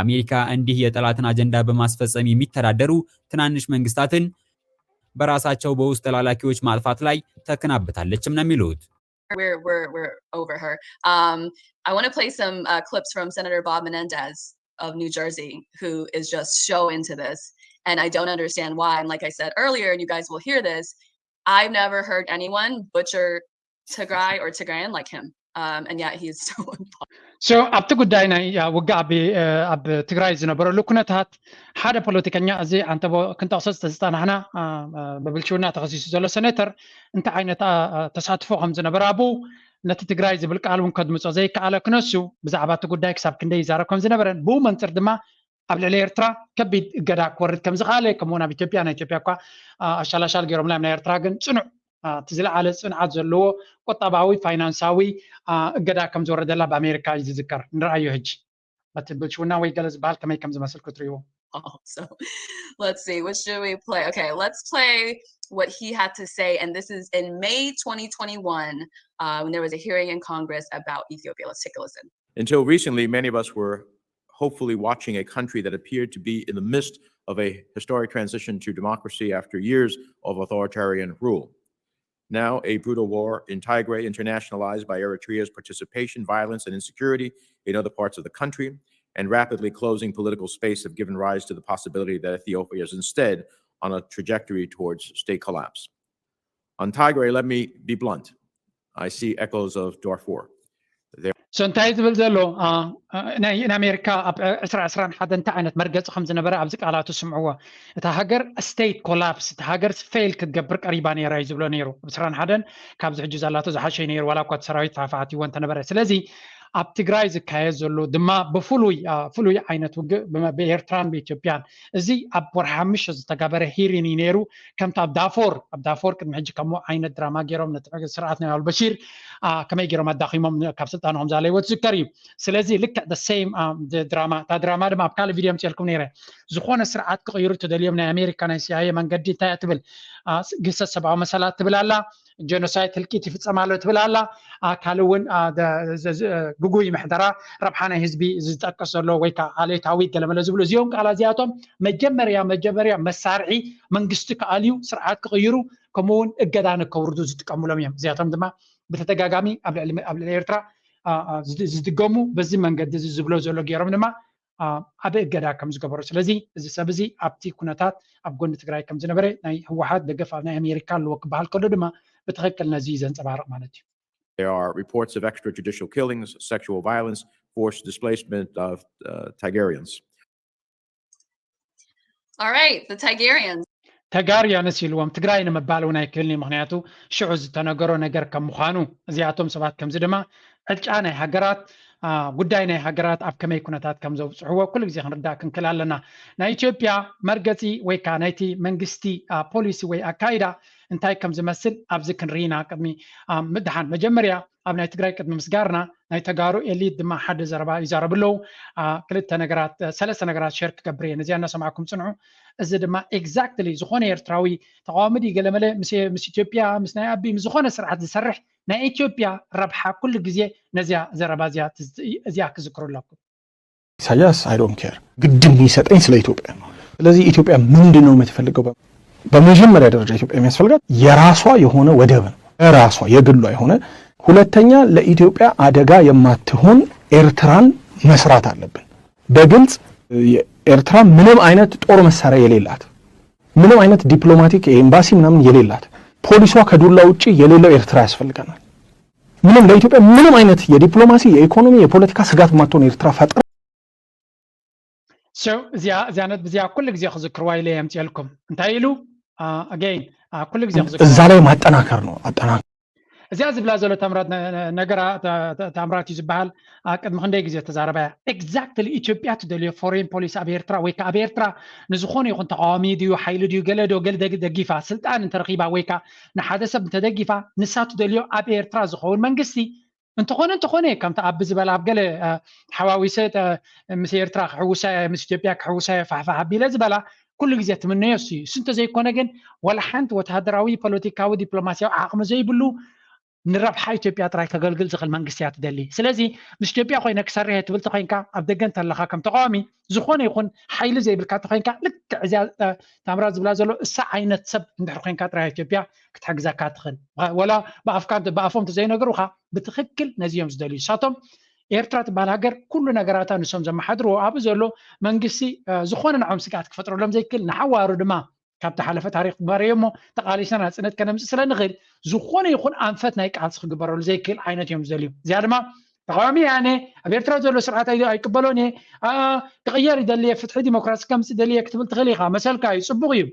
አሜሪካ እንዲህ የጠላትን አጀንዳ በማስፈጸም የሚተዳደሩ ትናንሽ መንግስታትን በራሳቸው በውስጥ ተላላኪዎች ማጥፋት ላይ ተክናብታለችም ነው የሚሉት። We're, we're, we're over her. Um, I want to play some uh, clips from Senator Bob Menendez of New Jersey, who is just so into this. And I don't understand why. And like I said earlier, and you guys will hear this, I've never heard anyone butcher Tigray or Tigrayan like him. Um, and yet he's so so ኣብቲ ጉዳይ ናይ ውግእ ኣብ ትግራይ ዝነበረሉ ኩነታት ሓደ ፖለቲከኛ እዚ ኣንተቦ ክንጠቕሶ ዝተዝፀናሕና ብብልሽውና ተኸሲሱ ዘሎ ሴኔተር እንታይ ዓይነት ተሳትፎ ከም ዝነበረ ኣብኡ ነቲ ትግራይ ዝብል ቃል እውን ከድምፆ ዘይከኣለ ክነሱ ብዛዕባ እቲ ጉዳይ ክሳብ ክንደይ ይዛረብ ከም ዝነበረን ብኡ መንፅር ድማ ኣብ ልዕሊ ኤርትራ ከቢድ እገዳ ክወርድ ከም ዝኸኣለ ከምኡውን ኣብ ኢትዮጵያ ናይ ኢትዮጵያ እኳ ኣሻላሻል ገይሮምላ ናይ ኤርትራ ግን ፅኑዕ እቲ ዝለዓለ ፅንዓት ዘለዎ ቁጠባዊ ፋይናንሳዊ እገዳ ከም ዝወረደላ ብኣሜሪካ እዩ ዝዝከር። ንርኣዮ ሕጂ በቲ ብልሽውና ወይ ገለ ዝበሃል ከመይ ከም ዝመስል ክትሪእዎ። Oh, so let's see, what should we play? Okay, let's play what he had to say. And this is in May twenty twenty-one uh, when there was a hearing in Congress about Ethiopia. Let's take a listen. Until recently, many of us were hopefully watching a country that appeared to be in the midst of a historic transition to democracy after years of authoritarian rule. Now, a brutal war in Tigray, internationalized by Eritrea's participation, violence, and insecurity in other parts of the country, and rapidly closing political space have given rise to the possibility that Ethiopia is instead on a trajectory towards state collapse. On Tigray, let me be blunt. I see echoes of Darfur. So እንታይ ዝብል ዘሎ ናይ ኣሜሪካ ኣብ ዕስራ ዕስራን ሓደን እንታይ ዓይነት መርገፂ ከም ዝነበረ ኣብዚ ቃላቱ ስምዕዎ። እታ ሃገር ስቴት ኮላፕስ እታ ሃገር ፌል ክትገብር ቀሪባ ነይራ እዩ ዝብሎ ነይሩ። ኣብ ዕስራን ሓደን ካብዚ ሕጂ ዘላቶ ዝሓሸ ነይሩ ዋላ እኳ እቲ ሰራዊት ፋፋዓትዎ እንተነበረ። ስለዚ ኣብ ትግራይ ዝካየድ ዘሎ ድማ ብፍሉይ ፍሉይ ዓይነት ውግእ ብኤርትራን ብኢትዮጵያን እዚ ኣብ ወርሒ ሓሙሽተ ዝተገበረ ሂሪን እዩ ነይሩ። ከምቲ ኣብ ዳፎር ኣብ ዳፎር ቅድሚ ሕጂ ከምኡ ዓይነት ድራማ ገይሮም ነቲ ስርዓት ናይ ኣልበሺር ከመይ ገይሮም ኣዳኺሞም ካብ ስልጣኑ ከም ዝሃለይዎ ዝዝከር እዩ። ስለዚ ልክዕ ሴም ድራማ እታ ድራማ ድማ ኣብ ካልእ ቪድዮ ምፅልኩም ነይረ። ዝኾነ ስርዓት ክቕይሩ ተደልዮም ናይ ኣሜሪካ ናይ ሲኣይኤ መንገዲ እንታይ ትብል ግህሰት ሰብኣዊ መሰላት ትብል ኣላ። ጀኖሳይድ ህልቂት ይፍፀም ኣሎ ትብል ኣላ። ካልእ እውን ግጉይ ምሕደራ ረብሓ ናይ ህዝቢ ዝጠቅስ ዘሎ ወይ ከዓ ዓሌታዊ ገለመለ ዝብሉ እዚኦም ቃላት እዚኣቶም መጀመርያ መጀመርያ መሳርሒ መንግስቲ ክኣልዩ ስርዓት ክቕይሩ ከምኡውን እገዳ ንከውርዱ ዝጥቀሙሎም እዮም። እዚኣቶም ድማ ብተደጋጋሚ ኣብ ልዕሊ ኤርትራ ዝድገሙ በዚ መንገዲ እዚ ዝብሎ ዘሎ ገይሮም ድማ ዓቢ እገዳ ከም ዝገበሩ። ስለዚ እዚ ሰብ እዚ ኣብቲ ኩነታት ኣብ ጎኒ ትግራይ ከም ዝነበረ ናይ ህወሓት ደገፍ ኣብ ናይ ኣሜሪካ ኣለዎ ክበሃል ከሎ ድማ ብትኽክል ነዚ እዩ ዘንፀባርቕ ማለት እዩ። There are reports of extrajudicial killings, sexual violence, forced displacement of uh, Tigerians. All right, the Tigerians. ተጋሩ ያነስ ኢልዎም ትግራይ ንምባል እውን ኣይክእልን እዩ። ምክንያቱ ሽዑ ዝተነገሮ ነገር ከም ምዃኑ፣ እዚኣቶም ሰባት ከምዚ ድማ ዕጫ ናይ ሃገራት፣ አ፣ ጉዳይ ናይ ሃገራት ኣብ ከመይ ኩነታት ከም ዘብፅሕዎ ኩሉ ግዜ ክንርዳእ ክንክእል ኣለና። ናይ ኢትዮጵያ መርገፂ ወይ ከዓ ናይቲ መንግስቲ፣ አ፣ ፖሊሲ ወይ ኣካይዳ እንታይ ከም ዝመስል ኣብዚ ክንርኢ ኢና። ቅድሚ፣ አ፣ ምድሓን መጀመርያ ኣብ ናይ ትግራይ ቅድሚ ምስጋርና ናይ ተጋሩ ኤሊት ድማ ሓደ ዘረባ ይዛረቡ ኣለዉ። አ፣ ክልተ ነገራት፣ አ፣ ሰለስተ ነገራት ሸር ክገብር እየ። ነዚኣ እናሰማዕኩም ፅንሑ። እዚ ድማ ኤግዛክትሊ ዝኾነ ኤርትራዊ ተቃዋሚ ድዩ ገለመለ ምስ፣ ምስ ኢትዮጵያ ምስ ናይ ኣቢ ምስ ዝኾነ ስርዓት ዝሰርሕ ናይ ኢትዮጵያ ረብሓ ኩሉ ግዜ ነዚኣ ዘረባ እዚኣ ትዝ-፣ እዚኣ ክዝክሩ ኣለኩም። ኢሳያስ I don't care ግድ የሚሰጠኝ ስለ ኢትዮጵያ ነው። ስለዚህ ኢትዮጵያ ምንድን ነው የምትፈልገው? በ-፣ በመጀመሪያ ደረጃ ኢትዮጵያ የሚያስፈልጋት የራሷ የሆነ ወደብ ነው። የራሷ የግሏ የሆነ። ሁለተኛ ለኢትዮጵያ አደጋ የማትሆን ኤርትራን መስራት አለብን። በግልጽ የኤርትራ ምንም አይነት ጦር መሳሪያ የሌላት፣ ምንም አይነት ዲፕሎማቲክ ኤምባሲ ምናምን የሌላት፣ ፖሊሷ ከዱላ ውጪ የሌለው ኤርትራ ያስፈልገናል። ምንም ለኢትዮጵያ ምንም አይነት የዲፕሎማሲ፣ የኢኮኖሚ፣ የፖለቲካ ስጋት የማትሆን ኤርትራ ፈጥራ So እዚኣ፣ እዚኣ ነጥቢ እዚኣ ኩሉ ግዜ ክዝክርዋ ኢለ የምፅኤልኩም። እንታይ ኢሉ? ኣገይን ኩሉ ግዜ ክዝክርዋ እዛ ላይ ማጠናከር ነው። ኣጠናከር እዚኣ ዝብላ ዘሎ ታምራት ነ-፣ ነ-፣ ነገራ ታ-፣ ታ-፣ ታምራት እዩ ዝበሃል። ኣ፣ ቅድሚ ክንደይ ግዜ ተዛረባ እያ። ኤግዛክትሊ ኢትዮጵያ ትደልዮ ፎሬን ፖሊሲ ኣብ ኤርትራ ወይ ከዓ ኣብ ኤርትራ ንዝኾነ ይኹን ተቃዋሚ ድዩ፣ ሓይሊ ድዩ፣ ገለ ዶ ገለ ደግ-፣ ደጊፋ ስልጣን እንተረኺባ ወይ ከዓ ንሓደ ሰብ እንተደጊፋ ንሳ ትደልዮ ኣብ ኤርትራ ዝኸውን መንግስቲ እንተኾነ፣ እንተኾነ ከምቲ ኣብ ዝበላ ኣብ ገለ፣ ኣ፣ ሓዋዊሰ፣ ተ-፣ ምስ ኤርትራ ክሕውሳ እየ፣ ምስ ኢትዮጵያ ክሕውሳ እየ፣ ፋሕፋሕ ኣቢለ ዝበላ ኩሉ ግዜ ትምነዮ እሱ እዩ። እሱ እንተዘይኮነ ግን ዋላ ሓንቲ ወተሃደራዊ፣ ፖለቲካዊ፣ ዲፕሎማሲያዊ ዓቕሚ ዘይብሉ ንረብሓ ኢትዮጵያ ጥራይ ከገልግል ዝኽእል መንግስቲ እያ ትደሊ። ስለዚ ምስ ኢትዮጵያ ኮይነ ክሰርሕ እየ ትብል ተኾይንካ፣ ኣብ ደገ እንተለኻ ከም ተቃዋሚ ዝኾነ ይኹን ሓይሊ ዘይብልካ ተኾይንካ ልክዕ እዚኣ፣ እ፣ ታምራት ዝብላ ዘሎ እሳ ዓይነት ሰብ እንድሕር ኮይንካ ጥራይ ኢትዮጵያ ክትሕግዘካ ትኽእል። ወላ ብኣፍካ እንተ-፣ ብኣፎም እንተዘይነገሩኻ ብትኽክል ነዚ እዮም ዝደልዩ። ንሳቶም ኤርትራ ትበሃል ሃገር ኩሉ ነገራታ ንሶም ዘመሓድርዎ ኣብኡ ዘሎ መንግስቲ፣ እ፣ ዝኾነ ንዖም ስግኣት ክፈጥረሎም ዘይክእል ንሓዋሩ ድማ ካብ ተሓለፈ ታሪክ ግባር እዮ እሞ ተቃሊስና ናፅነት ከነምፅእ ስለ ንኽእል ዝኾነ ይኹን ኣንፈት ናይ ቃልሲ ክግበረሉ ዘይክእል ዓይነት እዮም ዝደልዩ። እዚኣ ድማ ተቃዋሚ እየ ኣነ፣ ኣብ ኤርትራ ዘሎ ስርዓት ኣይ-፣ ኣይቅበሎን እየ፣ ኣ፣ ክቕየር ይደሊ እየ፣ ፍትሒ ዲሞክራሲ ከምፅእ ደሊ እየ ክትብል ትኽእል ኢኻ። መሰልካ እዩ፣ ፅቡቅ እዩ።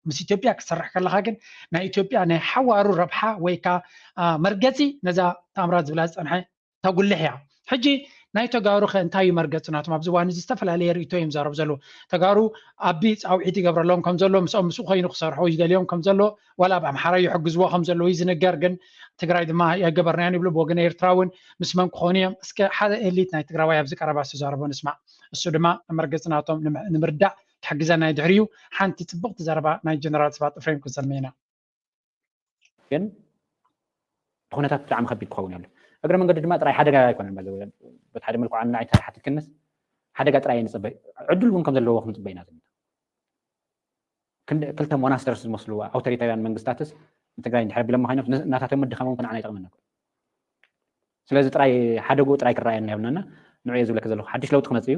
ምስ ኢትዮጵያ ክትሰርሕ ከለኻ ግን ናይ ኢትዮጵያ ናይ ሓዋሩ ረብሓ ወይ ከዓ፣ ኣ፣ መርገፂ ነዛ ታምራት ዝብላ ዝፀንሐ ተጉልሕ እያ። ሕጂ ናይ ተጋሩ ኸ እንታይ እዩ መርገፂ ናቶም? ኣብዚ እዋን እዚ ዝተፈላለየ ርእይቶ እዮም ዘረብ ዘለዉ። ተጋሩ ኣቢ ፃውዒት ይገብረሎም ከም ዘሎ፣ ምስኦም ምስኡ ኮይኑ ክሰርሑ ይደልዮም ከም ዘሎ፣ ዋላ ኣብ ኣምሓራ ይሕግዝዎ ከም ዘለዉ እዩ ዝንገር። ግን ትግራይ ድማ ኣይገበርናዮን ይብሉ። ብወገን ኤርትራ እውን ምስ መን ክኾኑ እዮም? እስከ ሓደ ኤሊት ናይ ትግራዋይ ኣብዚ ቀረባ ዝተዛረቦ ንስማዕ። እሱ ድማ መርገፂ ናቶም ንም-፣ ንምርዳእ ክሕግዘና እዩ። ድሕሪኡ ሓንቲ ፅብቕቲ ዘረባ ናይ ጀነራል ስብሓት ኤፍሬም ክንሰምዕ ኢና። ግን እቲ ኩነታት ብጣዕሚ ከቢድ ክኸውን ኣሎ። እግረ መንገዱ ድማ ጥራይ ሓደጋ ኣይኮነን። በዚ በቲ ሓደ መልክዑ ኣነ ንዓይ ተሓቲትክንስ ሓደጋ ጥራይ እየ ንጽበ። ዕድል እውን ከም ዘለዎ ክንጽበ ኢና ዘለና። ክንደ-፣ ክልተ ሞናስተርስ ዝመስሉ ኣውቶሪታርያን መንግስታትስ ንትግራይ እንድሕር ኣቢሎም ምዃይኖም ን-፣ ናታቶም ምድኻም እውን ንዓና ኣይጠቕመና። ስለዚ ጥራይ ሓደግኡ ጥራይ ክረኣየና የብልናና። ንዑ እየ ዝብለካ ዘለኹ። ሓድሽ ለውጢ ክመጽእ እዩ።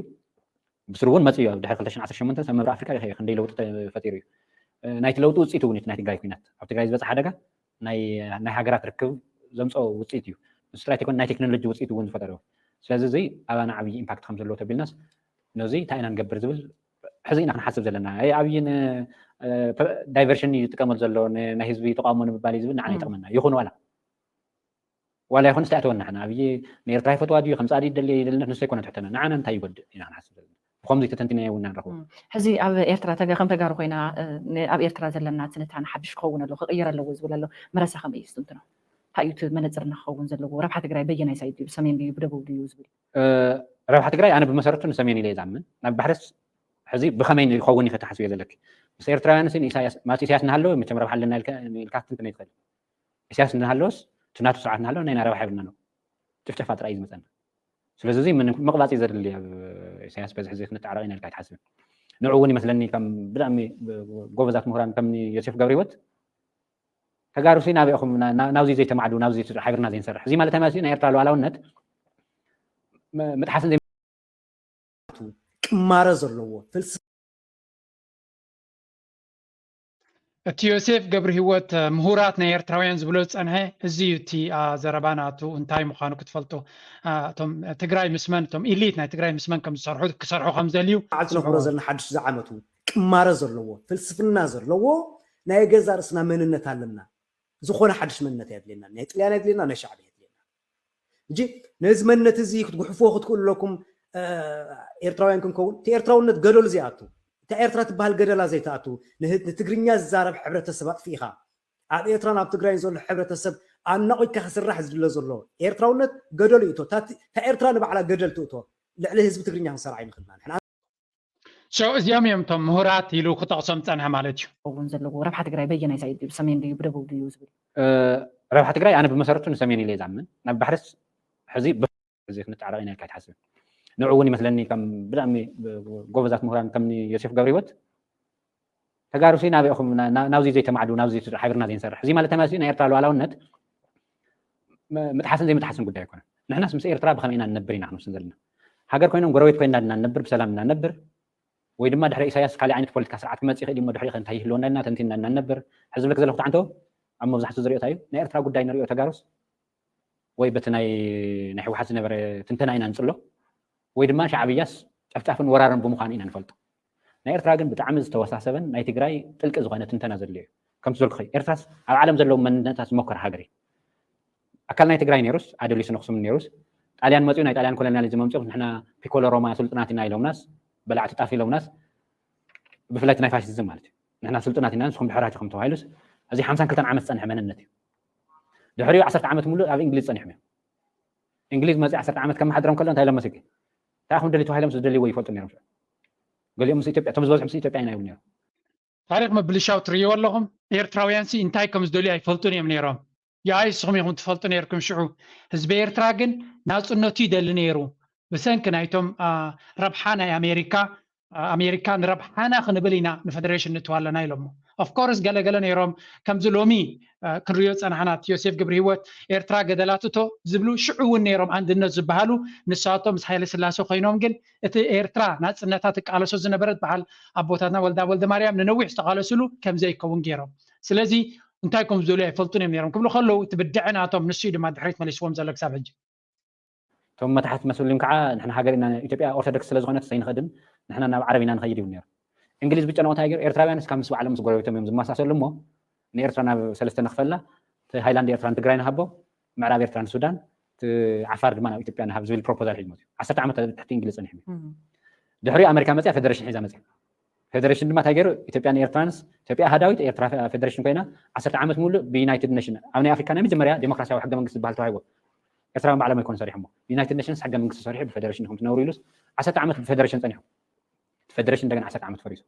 ብስሩ እውን መጽእ እዩ። ኣብ ድሕሪ ክልተ ሽሕን ዓሰርተ ሸሞንተን ሰብ መብርእ ኣፍሪቃ ርኢኸዮ ክንደይ ለውጢ ተፈጢሩ እዩ። እ፣ ናይቲ ለውጢ ውጽኢት እውን እዩ እቲ ናይ ትግራይ ኲናት። ኣብ ትግራይ ዝበጽሐ ሓደጋ ናይ፣ ናይ ሃገራት ርክብ ዘምጽኦ ውጽኢት እዩ። ንሱ ጥራይ ተይኮነ ናይ ቴክኖሎጂ ውጽኢት እውን ዝፈጠረ እዩ። ስለዚ እዚ ኣባና ዓብዪ ኢምፓክት ከም ዘለዎ ተቢልናስ ነዚ እንታይ ኢና ንገብር ዝብል ሕዚ ኢና ክንሓስብ ዘለና። ኣይ ኣብይ ን-፣ እ፣ ፕ-፣ ዳይቨርሽን እዩ ዝጥቀመሉ ዘሎ፣ ን-፣ ናይ ህዝቢ ተቃውሞ ንምባል እዩ ዝብል ንዓና እም። ይጠቕመና። ይኹን ዋላ ዋላ ይኹን እንታይ ኣተወና ንሕና ኣብይ ንኤርትራ ይፈትዋ ድዩ ከምፃ ድዩ ይደሊ ይደልነት ንሱ ኣይኮነ ትሕተና ንዓና እንታይ ይጎድእ ኢና ክንሓስብ ዘለና ብከምዚ ተተንቲና እውን ንረኽቦ እም። ሕዚ ኣብ ኤርትራ ተጋ-፣ ከም ተጋሩ ኮይና፣ እ፣ ን-፣ ኣብ ኤርትራ ዘለና ትንታነ ሓድሽ ክኸውን ኣለዎ ክቕየር ኣለዎ ዝብል ኣሎ። መረሳ ከመይ እዩ ዝትንትኖ? እንታይ እዩ እቲ መነፅርና ክኸውን ዘለዎ? ረብሓ ትግራይ በየናይ ሳይድ ድዩ? ብሰሜን ድዩ? ብደቡብ ድዩ? ዝብል። እ፣ ረብሓ ትግራይ ኣነ ብመሰረቱ ንሰሜን ኢለ እየ ዝኣምን። ናብ ባሕርስ ሕዚ ብኸመይ ይኸውን እዩ ከተሓስብዮ ዘለኪ? ምስ ኤርትራውያን ሲ ንኢሳያስ፣ ማለት ኢሳያስ እናሃለወ መቸም ረብሓ ኣለና ኢልካ፣ ኢልካ ክትንትን ኣይትኽእል። ኢሳያስ እናሃለወስ፣ እቲ ናቱ ስርዓት እናሃለወ ናይና ረብሓ የብልና ነው። ጭፍጨፋ ጥራይ እዩ ዝመፀና። ስለዚ እዚ ምን-፣ ምቕባፅ እዩ ዘድሊ ኣብ ኢሳያስ በዚ ሕዚ ክንተዓረቕ ኢና ኢልካ ኣይትሓስብን። ንዑ እውን ይመስለኒ ከም ብጣዕሚ ጎበዛት ምሁራን ከም ዮሴፍ ገብረ ህይወት ተጋሩ ሲ ናበይ ኢኹም ና-፣ ና-፣ ናብዚ ዘይተማዕዱ፣ ናብዚ ሓቢርና ዘይንሰርሕ? እዚ ማለት እንታይ ማለት እዩ? ናይ ኤርትራ ሉዓላውነት ም-፣ ምጥሓስን ዘይ-፣ ቅማረ ዘለዎ ፍልስ-፣ እቲ ዮሴፍ ገብረ ህይወት፣ እ፣ ምሁራት ናይ ኤርትራውያን ዝብሎ ዝጸንሐ እዚ እዩ። እቲ፣ ኣ፣ ዘረባ ናቱ እንታይ ምዃኑ ክትፈልጡ፣ ኣ፣ እቶም ትግራይ ምስ መን፣ እቶም ኢሊት ናይ ትግራይ ምስ መን ከም ዝሰርሑ፣ ክሰርሑ ከም ዝደልዩ መዓልቲ ነኽብሮ ጽቡቕ። ዘለና ሓድሽ ዝዓመቱ ቅማረ ዘለዎ፣ ፍልስፍና ዘለዎ ናይ ገዛ ርእስና መንነት ኣለና። ዝኾነ ሓድሽ መንነት ኣየድልየና። ናይ ጥልያን ኣየድልየና፣ ናይ ሻዕብያ ኣየድልየና። እንጂ ነዚ መንነት እዚ ክትጉሕፍዎ ክትክእሉ ኣለኩም። ኤርትራውያን ክንከውን፣ እቲ ኤርትራውነት ገደሉ ዘይኣቱ፣ እታ ኤርትራ ትበሃል ገደላ ዘይትኣቱ፣ ንትግርኛ ዝዛረብ ሕብረተሰብ ኣጥፊእኻ፣ ኣብ ኤርትራን ኣብ ትግራይን ዘሎ ሕብረተሰብ ኣናቒካ ክስራሕ ዝድለ ዘሎ ኤርትራውነት ገደሉ ይእቶ። እታ ኤርትራ ንባዕላ ገደል ትእቶ። ልዕሊ ህዝቢ ትግርኛ ክንሰርዓ ኣይንኽእልና ንሕና። እዚኦም እዮም እቶም ምሁራት ኢሉ ክጠቕሶም ዝፀንሐ ማለት እዩ። እውን ዘለዎ ረብሓ ትግራይ በየናይ ሳይድ እዩ? ብሰሜን ድዩ ብደቡብ ድዩ ዝብል ረብሓ ትግራይ ኣነ ብመሰረቱ ንሰሜን ኢለ እየ ዝኣምን። ናብ ባሕርስ ሕዚ እዚ ክንተዓረቕ ኢና ኢልካ ኣይትሓስብን። ንዑ እውን ይመስለኒ ከም ብጣዕሚ ጎበዛት ምሁራን ከም ዮሴፍ ገብረ ህይወት ተጋሩሲ ናበይ ኢኹም ናብዚ ዘይተማዕዱ ናብዚ ሓቢርና ዘይንሰርሕ እዚ ማለት ማለት ናይ ኤርትራ ሉዓላውነት ምጥሓስን ዘይምጥሓስን ጉዳይ ኣይኮነን። ንሕናስ ምስ ኤርትራ ብኸመይ ኢና ንነብር ኢና ክንውስን ዘለና። ሃገር ኮይኖም ጎረቤት ኮይና ድና ንነብር ብሰላም ኢና ንነብር ወይ ድማ ድሕሪ ኢሳያስ ካልእ ዓይነት ፖለቲካ ስርዓት ክመፅእ ይኽእል እዩ እሞ ድሕሪኡ ከ እንታይ ይህልወና ኢልና ተንቲንና ኢና ንነብር። ሕዚ ዝብለክ ዘለኹ ትዓንቶ ኣብ መብዛሕትኡ ዝሪኦ እንታይ እዩ ናይ ኤርትራ ጉዳይ ንሪኦ ተጋሩስ ወይ በቲ ናይ ናይ ህወሓት ዝነበረ ትንተና ኢና ንፅሎ ወይ ድማ ሻዕብያስ ጨፍጫፍን ወራርን ብምዃኑ ኢና ንፈልጦ። ናይ ኤርትራ ግን ብጣዕሚ ዝተወሳሰበን ናይ ትግራይ ጥልቂ ዝኾነ ትንተና ዘድልዮ እዩ። ከምቲ ዝበልኩኺ ኤርትራስ ኣብ ዓለም ዘለዉ መንነታት ዝመኮረ ሃገር እዩ። ኣካል ናይ ትግራይ ነይሩስ ኣደሊስ ነኽሱም ነይሩስ ጣልያን መፅኡ ናይ ጣልያን ኮሎኒያሊዝም ኣምፅኡ ንሕና ፒኮሎ ሮማ ስልጡናት ኢና ኢሎምናስ በላዕቲ ጣፍ ኢሎምናስ ብፍላይ ናይ ፋሽዝም ማለት እዩ። ንሕና ስልጡናት ኢና ንስኹም ድሕራት ኢኹም ተባሂሉስ እዚ ሓምሳን ክልተን ዓመት ዝፀንሐ መንነት እዩ። ድሕሪኡ ዓሰርተ ዓመት ሙሉእ ኣብ እንግሊዝ ፀኒሖም እዮም። እንግሊዝ መፅኡ ዓሰርተ ዓመት ከመሓድሮም ከሎ እንታይ ኢሎም መሲልኪ? እንታይ ኢኹም ደልዩ ተባሂሎም ዝደልይዎ ይፈልጡ ነይሮም። ገሊኦም ምስ ኢትዮጵያ እቶም ዝበዝሑ ምስ ኢትዮጵያ ኢና ይብሉ ነይሮም። ታሪክ ምብልሻው ትርእይዎ ኣለኹም። ኤርትራውያን ሲ እንታይ ከም ዝደልዩ ኣይፈልጡን እዮም ነይሮም። ያይ ንስኹም ኢኹም ትፈልጡ ነይርኩም ሽዑ። ህዝቢ ኤርትራ ግን ናጽነቱ ይደሊ ነይሩ። ብሰንኪ ናይቶም ረብሓ ናይ ኣሜሪካ ኣሜሪካ ንረብሓና ክንብል ኢና ንፈደሬሽን ንእትዋ ኣለና ኢሎሞ። ኦፍኮርስ ገለገለ ነይሮም ከምዚ ሎሚ ክንሪኦ ዝፀናሕና እቲ ዮሴፍ ግብሪ ህይወት ኤርትራ ገደላት እቶ ዝብሉ ሽዑ እውን ነይሮም። ኣንድነት ዝበሃሉ ንሳቶም ምስ ሃይለ ስላሴ ኮይኖም ግን እቲ ኤርትራ ናፅነታ ትቃለሶ ዝነበረት በዓል ኣቦታትና ወልዳ ወልደ ማርያም ንነዊሕ ዝተቃለስሉ ከምዚ ኣይከውን ገይሮም። ስለዚ እንታይ ከም ዝደልዩ ኣይፈልጡን እዮም ነይሮም ክብሉ ከለዉ እቲ ብድዐ ናቶም ንሱ እዩ ድማ ድሕሪት መሊስዎም ዘሎ ክሳብ ሕጂ። እቶም መታሕት መስልም ከዓ ንሕና ሃገር ኢና ኢትዮጵያ ኦርቶዶክስ ስለዝኾነት ዘይንኸድን ንሕና ናብ ዓረብ ኢና ንኸይድ ይብል ነይሩ። እንግሊዝ ብጨነቑ እንታይ ገይሩ ኤርትራውያን እስካብ ምስ ባዕሎም ምስ ጎረቤቶም እዮም ዝመሳሰሉ እሞ ንኤርትራ ናብ ሰለስተ ንኽፈልና እቲ ሃይላንድ ኤርትራ ንትግራይ ንሃቦ ምዕራብ ኤርትራ ንሱዳን እቲ ዓፋር ድማ ናብ ኢትዮጵያ ንሃብ ዝብል ፕሮፖዛል ሒዝሞ እዩ። ዓሰርተ ዓመት ኣብ ትሕቲ እንግሊዝ ጸኒሖም እዮም። ድሕሪኡ ኣሜሪካ መፅያ ፌደሬሽን ሒዛ መፅያ። ፌደሬሽን ድማ እንታይ ገይሩ ኢትዮጵያ ንኤርትራንስ ኢትዮጵያ ኣሃዳዊት ኤርትራ ፌደሬሽን ኮይና ዓሰርተ ዓመት ሙሉእ ብዩናይትድ ኔሽን ኣብ ናይ ኣፍሪካ ናይ መጀመርያ ዴሞክራሲያዊ ሕገ መንግስቲ ዝበሃል ተዋሂቦ ኤርትራውያን ባዕሎም ኣይኮኑ ሰሪሖሞ። ዩናይትድ ኔሽንስ ሕገ መንግስቲ ሰሪሑ ብፌደሬሽን ኢኹም ትነብሩ ኢሉስ ዓሰርተ ዓመት ብፌደሬሽን ፀኒሑ። እቲ ፌደሬሽን እንደገና ዓሰርተ ዓመት ፈሪሱ።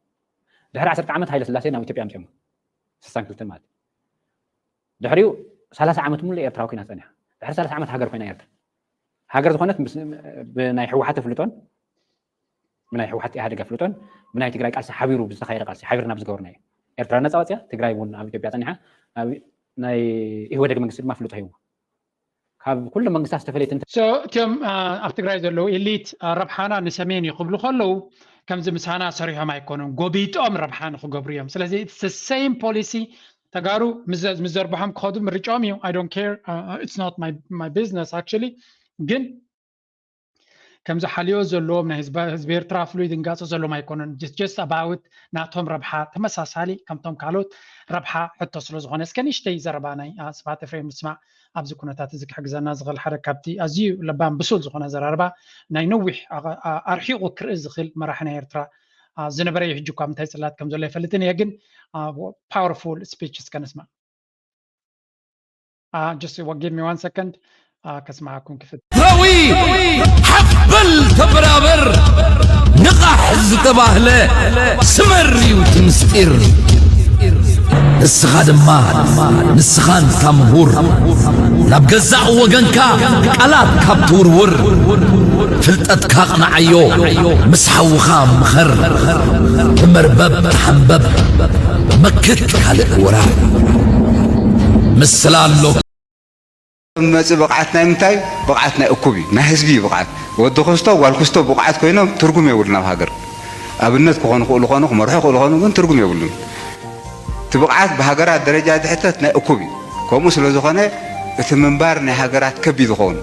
ድሕሪ ዓሰርተ ዓመት ሃይለ ስላሴ ናብ ኢትዮጵያ ኣምፅኦሞ። ስሳን ክልተን ማለት እዩ። ድሕሪኡ ሰላሳ ዓመት ሙሉእ ኤርትራዊ ኮይና ፀኒሓ። ድሕሪ ሰላሳ ዓመት ሃገር ኮይና ኤርትራ ሃገር ዝኾነት ብናይ ህወሓት ኣፍልጦን ብናይ ህወሓት ኢህኣዴግ ኣፍልጦን ብናይ ትግራይ ቃልሲ ሓቢሩ ብዝተኻየደ ቃልሲ ሓቢርና ብዝገበርና እዩ። ኤርትራ ነፃ ወፅያ ትግራይ እውን ኣብ ኢትዮጵያ ፀኒሓ ናይ ኢህወደግ መንግስቲ ድማ ኣፍልጦ ሂቡ። ካብ ኩሎም መንግስታት ዝተፈለየት እንተ እቲኦም ኣብ ትግራይ ዘለዉ ኤሊት ረብሓና ንሰሜን እዩ ክብሉ ከለዉ ከምዚ ምሳና ሰሪሖም ኣይኮኑን ጎቢጦም ረብሓ ንክገብሩ እዮም። ስለዚ ሴም ፖሊሲ ተጋሩ ምስ ዘርብሖም ክኸዱ ምርጫኦም እዩ። I don't care, it's not my business actually። ግን ከምዚ ሓልዮ ዘለዎም ናይ ህዝቢ ኤርትራ ፍሉይ ድንጋፀ ዘለዎም ኣይኮኑን። Just about ናቶም ረብሓ ተመሳሳሊ ከምቶም ካልኦት ረብሓ ሕቶ ስለዝኾነ እስከ ንእሽተይ ዘረባ ናይ ስብሓት ኤፍሬም ንስማዕ። ኣብዚ ኩነታት እዚ ክሕግዘና ዝኽእል ሓደ ካብቲ ኣዝዩ ለባም ብሱል ዝኾነ ኣዘራርባ ናይ ነዊሕ ኣርሒቑ ክርኢ ዝኽእል መራሒ ናይ ኤርትራ ዝነበረ እዩ። ሕጂ እኳ ምንታይ ፅላት ከም ዘሎ ኣይፈልጥን እየ ግን powerful speech እስከ ንስማዕ። Just give me one second. ከስማዓኩም ክፍት ኤርትራዊ ሓፍ በል ተበራበር ንቓሕ ዝተባህለ ስመር እዩ እቲ ምስጢር። ንስኻ ድማ ንስኻ እንታ ምሁር ናብ ገዛእ ወገንካ ቃላት ካብ ትውርውር ፍልጠትካ ኣቕንዓዮ ምስ ሓውኻ ምኸር ብመርበብ ተሓንበብ መክት ካልእ ወራር ምስላ ኣሎ። መጽእ ብቕዓት ናይ ምንታይ ብቕዓት ናይ እኩብ እዩ ናይ ህዝቢ እዩ ብቕዓት። ወዲ ክስቶ ጓል ክስቶ ብቕዓት ኮይኖም ትርጉም የብሉን ኣብ ሃገር። ኣብነት ክኾኑ ክእሉ ኾኑ ክመርሑ ክእሉ ኾኑ ግን ትርጉም የብሉን። እቲ ብቕዓት ብሃገራት ደረጃ ዝሕተት ናይ እኩብ እዩ። ከምኡ ስለ ዝኾነ እቲ ምንባር ናይ ሃገራት ከቢድ ይኸውን።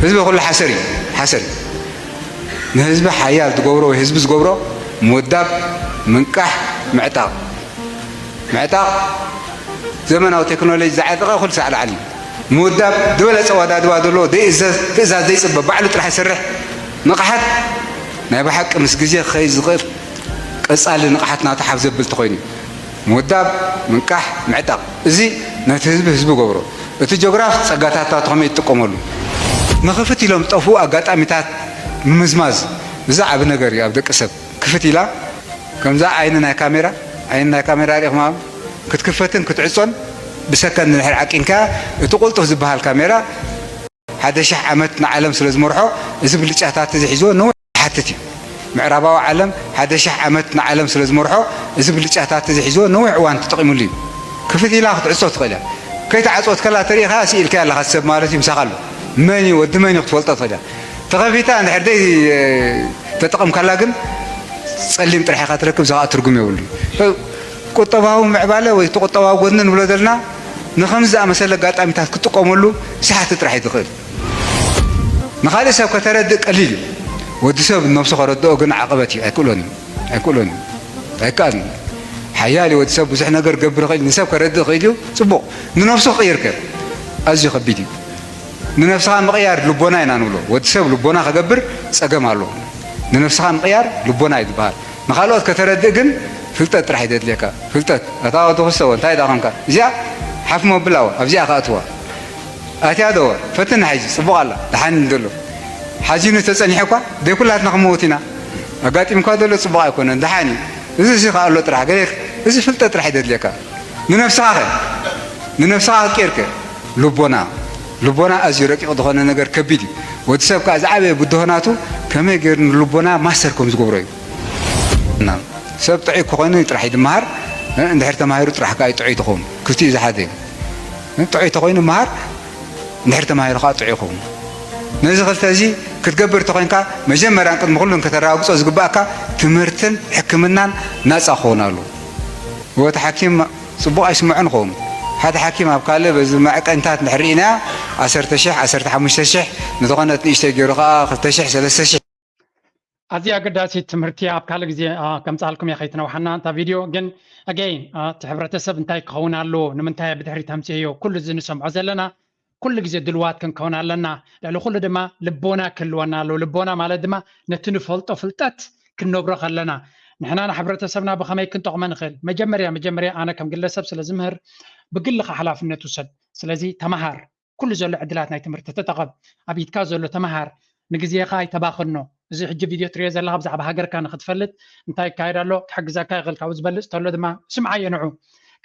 ህዝቢ ኩሉ ሓሰር እዩ ሓሰር እዩ። ንህዝቢ ሓያል ትገብሮ ወይ ህዝቢ ዝገብሮ ምውዳብ፣ ምንቃሕ፣ ምዕጣቕ። ምዕጣቕ ዘመናዊ ቴክኖሎጂ ዝዓጠቐ ኩሉ ሳዕ ላዕሊ። ምውዳብ ዝበለጸ ዋዳድባ ዘለዎ ዘይእዘዝ፣ ትእዛዝ ዘይጽበ ባዕሉ ጥራሕ ይሰርሕ። ንቕሓት ናይ ብሓቂ ምስ ግዜ ክኸይድ ዝኽእል ቀጻሊ ንቕሓት ናቱ ሓፍ ዘብል ተኾይኑ። ምውዳብ፣ ምንቃሕ፣ ምዕጣቕ። እዚ ነቲ ህዝቢ ህዝቢ ገብሮ። እቲ ጆግራፍ ጸጋታታ ከመይ ይጥቀመሉ? ንኽፍት ኢሎም ዝጠፍኡ ኣጋጣሚታት ምምዝማዝ። እዚ ዓቢ ነገር እዩ ኣብ ደቂ ሰብ። ክፍት ኢላ ከምዛ ዓይኒ ናይ ካሜራ፣ ዓይኒ ናይ ካሜራ ሪኢኹማ ክትክፈትን ክትዕጾን ብሰከንድ እንድሕር ዓቂንካ እቲ ቁልጡፍ ዝበሃል ካሜራ ሓደ ሽሕ ዓመት ንዓለም ስለ ዝመርሖ እዚ ብልጫታት እዚ ሒዝዎ ነዊሕ ይሓትት እዩ። ምዕራባዊ ዓለም ሓደ ሽሕ ዓመት ንዓለም ስለ ዝመርሖ እዚ ብልጫታት እዚ ሒዝዎ ነዊሕ እዋን ተጠቒሙሉ እዩ። ክፍት ኢላ ክትዕጾ ትኽእል እያ። ከይተዓጽወት ከላ ተሪኢኻ ስኢልካ ኣለኻ ሰብ ማለት እዩ ምሳኻ ኣሎ። መን እዩ ወዲ መን እዩ ክትፈልጦ ትኽእል እያ። ተኸፊታ እንድሕር ደይ ተጠቐምካላ ግን ጸሊም ጥራሕ ኢኻ ትረክብ፣ እዚ ኸኣ ትርጉም የብሉን። ቁጠባዊ ምዕባለ ወይ እቲ ቁጠባዊ ጎድኒ ንብሎ ዘለና ንኸምዚ ዝኣመሰለ ኣጋጣሚታት ክጥቀመሉ ሰሓቲ ጥራሕ እዩ ዝኽእል። ንኻልእ ሰብ ከተረድእ ቀሊል እዩ። ወዲ ሰብ ነብሱ ከረድኦ ግን ዓቐበት እዩ፣ ኣይክእሎን እዩ። ኣይክእሎን እዩ። ኣይከኣልን እዩ። ሓያል እዩ ወዲ ሰብ ብዙሕ ነገር ገብር ይኽእል እዩ፣ ንሰብ ከረድእ ይኽእል እዩ፣ ጽቡቕ። ንነብሱ ክቕይር ከ ኣዝዩ ከቢድ እዩ። ንነብስኻ ምቕያር ልቦና ኢና ንብሎ። ወዲ ሰብ ልቦና ከገብር ጸገም ኣለዎ። ንነብስኻ ምቕያር ልቦና እዩ ዝበሃል። ንኻልኦት ከተረድእ ግን ፍልጠት ጥራሕ እዩ ዘድልየካ። ፍልጠት። ኣታ ወዲ ክስተዎ እንታይ ደኣ ኾንካ? እዚኣ ሓፍ መብላዎ ኣብዚኣ ከኣትዋ። ኣትያ ዶ? ፈትና ሕጂ ጽቡቕ ኣላ። ደሓን እዩ ዘሎ። ሓዚኑ ተጸኒሑ እኳ ደይ ኩላትና ክንመውት ኢና። ኣጋጢምካ ዘሎ ጽቡቕ ኣይኮነን። ደሓን እዩ። እዚ እዚ ከኣ ኣሎ ጥራሕ። ገለ እዚ ፍልጠት ጥራሕ እዩ ዘድልየካ። ንነብስኻ ኸ? ንነብስኻ ክትቅይር ከ? ልቦና። ልቦና ኣዝዩ ረቂቕ ዝኾነ ነገር ከቢድ እዩ። ወዲ ሰብ ከኣ ዝዓበየ ብድሆ ናቱ ከመይ ገይሩ ንልቦና ማስተር ከም ዝገብሮ እዩ። እና ሰብ ጥዑይ ክኾይኑ ጥራሕ እዩ ዝመሃር። እ፣ እንድሕር ተማሂሩ ጥራሕ ከኣ እዩ ጥዑይ ትኸውን። ክልቲኡ ዝሓዘ እዩ። እ፣ ጥዑይ ተኾይኑ ይመሃር፣ እንድሕር ተማሂሩ ከኣ ጥዑይ ይኸውን። ነዚ ክልተ እዚ ክትገብር ተኾይንካ መጀመርያን ቅድሚ ኩሉን ከተረጋግጾ ዝግባእካ ትምህርትን ሕክምናን ናጻ ክኸውን ኣለዎ። ወቲ ሓኪም ጽቡቕ ኣይስምዖን ይኸውን። ሓደ ሓኪም ኣብ ካልእ በዚ መዐቀኒታት እንድሕር ርኢናያ ዓሰርተ ሽሕ፣ ዓሰርተ ሓሙሽተ ሽሕ፣ ንዝኾነት ንእሽተይ ገይሩ ከኣ ክልተ ሽሕ፣ ሰለስተ ሽሕ። ኣዝያ ኣገዳሲት ትምህርቲ ኣብ ካልእ ግዜ፣ አ፣ ከምጽኣልኩም እየ ከይትነውሓና እታ ቪድዮ። ግን ኣገይን፣ አ፣ እቲ ሕብረተሰብ እንታይ ክኸውን ኣለዎ፣ ንምንታይ ኣብ ድሕሪት ኣምጺእዮ፣ ኩሉ እዚ ንሰምዖ ዘለና፣ ኩሉ ግዜ ድልዋት ክንከውን ኣለና። ልዕሊ ኩሉ ድማ ልቦና ክህልወና ኣለዎ። ልቦና ማለት ድማ ነቲ ንፈልጦ ፍልጠት ክንነብሮ ከለና፣ ንሕና ንሕብረተሰብና ብኸመይ ክንጠቕሞ ንኽእል? መጀመርያ፣ መጀመርያ ኣነ ከም ግለሰብ ስለ ዝምህር ብግልኻ ሓላፍነት ውሰድ። ስለዚ ተመሃር። ኩሉ ዘሎ ዕድላት ናይ ትምህርቲ ተጠቐም። ኣብ ኢድካ ዘሎ ተመሃር። ንግዜኻ ኣይተባኽኖ። እዚ ሕጂ ቪድዮ ትሪኦ ዘለኻ ብዛዕባ ሃገርካ ንኽትፈልጥ እንታይ ይካየድ ኣሎ ክሕግዘካ ይኽእል። ካብኡ ዝበልጽ ተሎ ድማ ስምዓዮ ንዑ።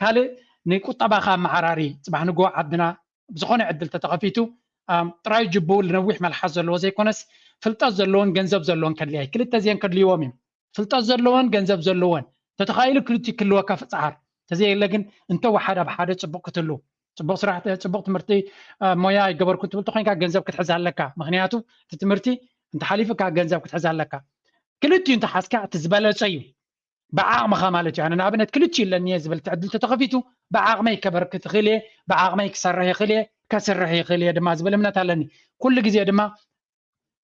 ካልእ ንቁጠባኻ ኣመዓራሪ። ጽባሕ ንግሆ ዓድና ብዝኾነ ዕድል ተተኸፊቱ፣ ኣም፣ ጥራይ ጅቡ ንነዊሕ መልሓስ ዘለዎ ዘይኮነስ ፍልጠት ዘለዎን ገንዘብ ዘለዎን ከድልያ እዩ። ክልተ እዚአን ከድልይዎም እዩ። ፍልጠት ዘለዎን ገንዘብ ዘለዎን ተተኻኢሉ ክልቲኡ ክህልወካ ፍጽዓር። ተዘየለ ግን እንተወሓደ ኣብ ሓደ ጽቡቕ ክትህሉ። ጽቡቕ ስራሕ፣ ጽቡቕ ትምህርቲ፣ እ፣ ሞያ ኣይገበርኩን ትብል ተኾይንካ ገንዘብ ክትሕዝ ኣለካ። ምኽንያቱ እቲ ትምህርቲ እንተሓሊፉካ ገንዘብ ክትሕዝ ኣለካ። ክልቲኡ እንተሓዝካ እቲ ዝበለጸ እዩ። ብዓቕምኻ ማለት እዩ። ኣነ ንኣብነት ክልቲኡ ኣለኒ እየ ዝብል እቲ ዕድል ተተኸፊቱ ብዓቕመይ ከበርክት እኽእል እየ፣ ብዓቕመይ ክሰርሕ ይኽእል እየ፣ ከስርሕ ይኽእል እየ ድማ ዝብል እምነት ኣለኒ። ኩሉ ግዜ ድማ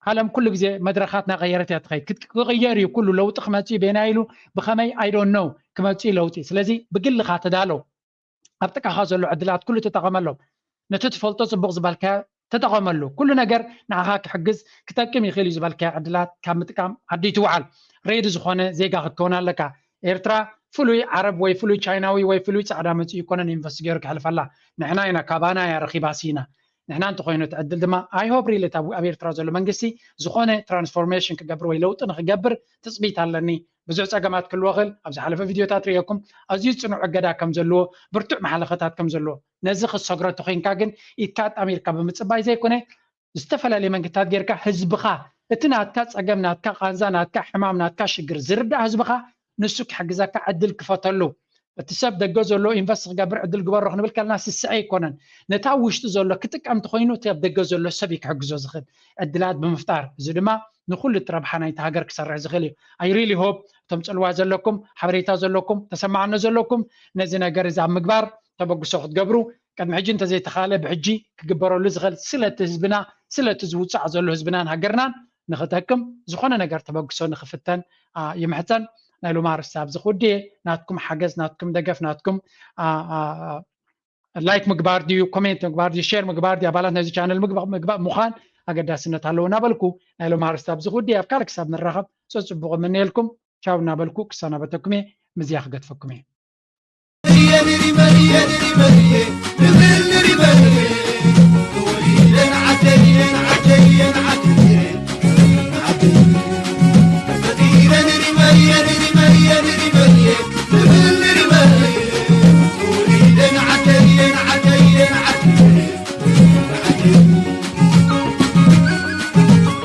ዓለም ኩሉ ግዜ መድረኻት እናቐየረት እያ ትኸይድ። ክት-፣ ክቕየር እዩ ኩሉ ለውጢ ክመጽእ እዩ። በየናይ ኢሉ ብኸመይ I don't know ክመጽእ እዩ ለውጢ። ስለዚ ብግልኻ ተዳሎ። ኣብ ጥቃኻ ዘሎ ዕድላት ኩሉ ተጠቐመሎም። ነቲ ትፈልጦ ጽቡቕ ዝበልካዮ ተጠቐመሉ። ኩሉ ነገር ንዓኻ ክሕግዝ ክጠቅም ይኽእል እዩ ዝበልካዮ ዕድላት ካብ ምጥቃም ዓዲ ይትውዓል። ሬዲ ዝኾነ ዜጋ ክትከውን ኣለካ። ኤርትራ ፍሉይ ዓረብ ወይ ፍሉይ ቻይናዊ ወይ ፍሉይ ጻዕዳ መጺኡ ይኮነን ኢንቨስት ገይሩ ክሕልፈላ። ንሕና ኢና ካባና እያ ረኺባ ሲና። ንሕና እንተኾይኑ እቲ ዕድል ድማ I hope really ኣብ፣ ኣብ ኤርትራ ዘሎ መንግስቲ ዝኾነ ትራንስፎርሜሽን ክገብር ወይ ለውጢ ንክገብር ትጽቢት ኣለኒ። ብዙሕ ጸገማት ክህልዎ ይኽእል። ኣብ ዝሓለፈ ቪድዮታት ርእየኩም ኣዝዩ ጽኑዕ እገዳ ከም ዘለዎ፣ ብርቱዕ መሓለኸታት ከም ዘለዎ። ነዚ ክትሰግሮ ተኾይንካ ግን ኢድካ ኣጣሚርካ ብምጽባይ ዘይኮነ፣ ዝተፈላለየ መንገድታት ጌርካ ህዝብኻ፣ እቲ ናትካ ጸገም፣ ናትካ ቃንዛ፣ ናትካ ሕማም፣ ናትካ ሽግር ዝርዳእ ህዝብኻ ንሱ ክሕግዘካ ዕድል ክፈተሉ። እቲ ሰብ ደገ ዘሎ ኢንቨስት ክገብር ዕድል ግበሮ ክንብል ከለና ስስዐ ኣይኮነን። ነታ ውሽጢ ዘሎ ክጥቀም እንተኾይኑ እቲ ኣብ ደገ ዘሎ ሰብ እዩ ክሕግዞ ዝኽእል ዕድላት ብምፍጣር። እዚ ድማ ንኹሉ እቲ ረብሓ ናይቲ ሃገር ክሰርሕ ዝኽእል እዩ። I really hope እቶም ጽልዋ ዘለኩም፣ ሓበሬታ ዘለኩም፣ ተሰማዕኖ ዘለኩም ነዚ ነገር እዚ ኣብ ምግባር ተበግሶ ክትገብሩ፣ ቅድሚ ሕጂ እንተዘይተኻለ ብሕጂ ክግበረሉ ዝኽእል ስለቲ ህዝብና፣ ስለቲ ዝውጻዕ ዘሎ ህዝብናን ሃገርናን ንክጠቅም ዝኾነ ነገር ተበግሶ ንክፍተን ይምሕፀን። ናይ ሎሚ ኣርእስቲ ኣብዚ ክውድእ እየ። ናትኩም ሓገዝ፣ ናትኩም ደገፍ፣ ናትኩም ላይክ ምግባር ድዩ፣ ኮሜንት ምግባር ድዩ፣ ሼር ምግባር ድዩ፣ ኣባላት ናይዚ ቻነል ምግባእ ምዃን ኣገዳስነት ኣለዎ እናበልኩ ናይ ሎሚ ኣርእስቲ ኣብዚ ክውድእ እየ። ኣብ ካልእ ክሳብ ንራኸብ ፅቡቕ እምነየልኩም። ቻው እናበልኩ ክሰናበተኩም እየ። ምዝያ ክገድፈኩም እየ።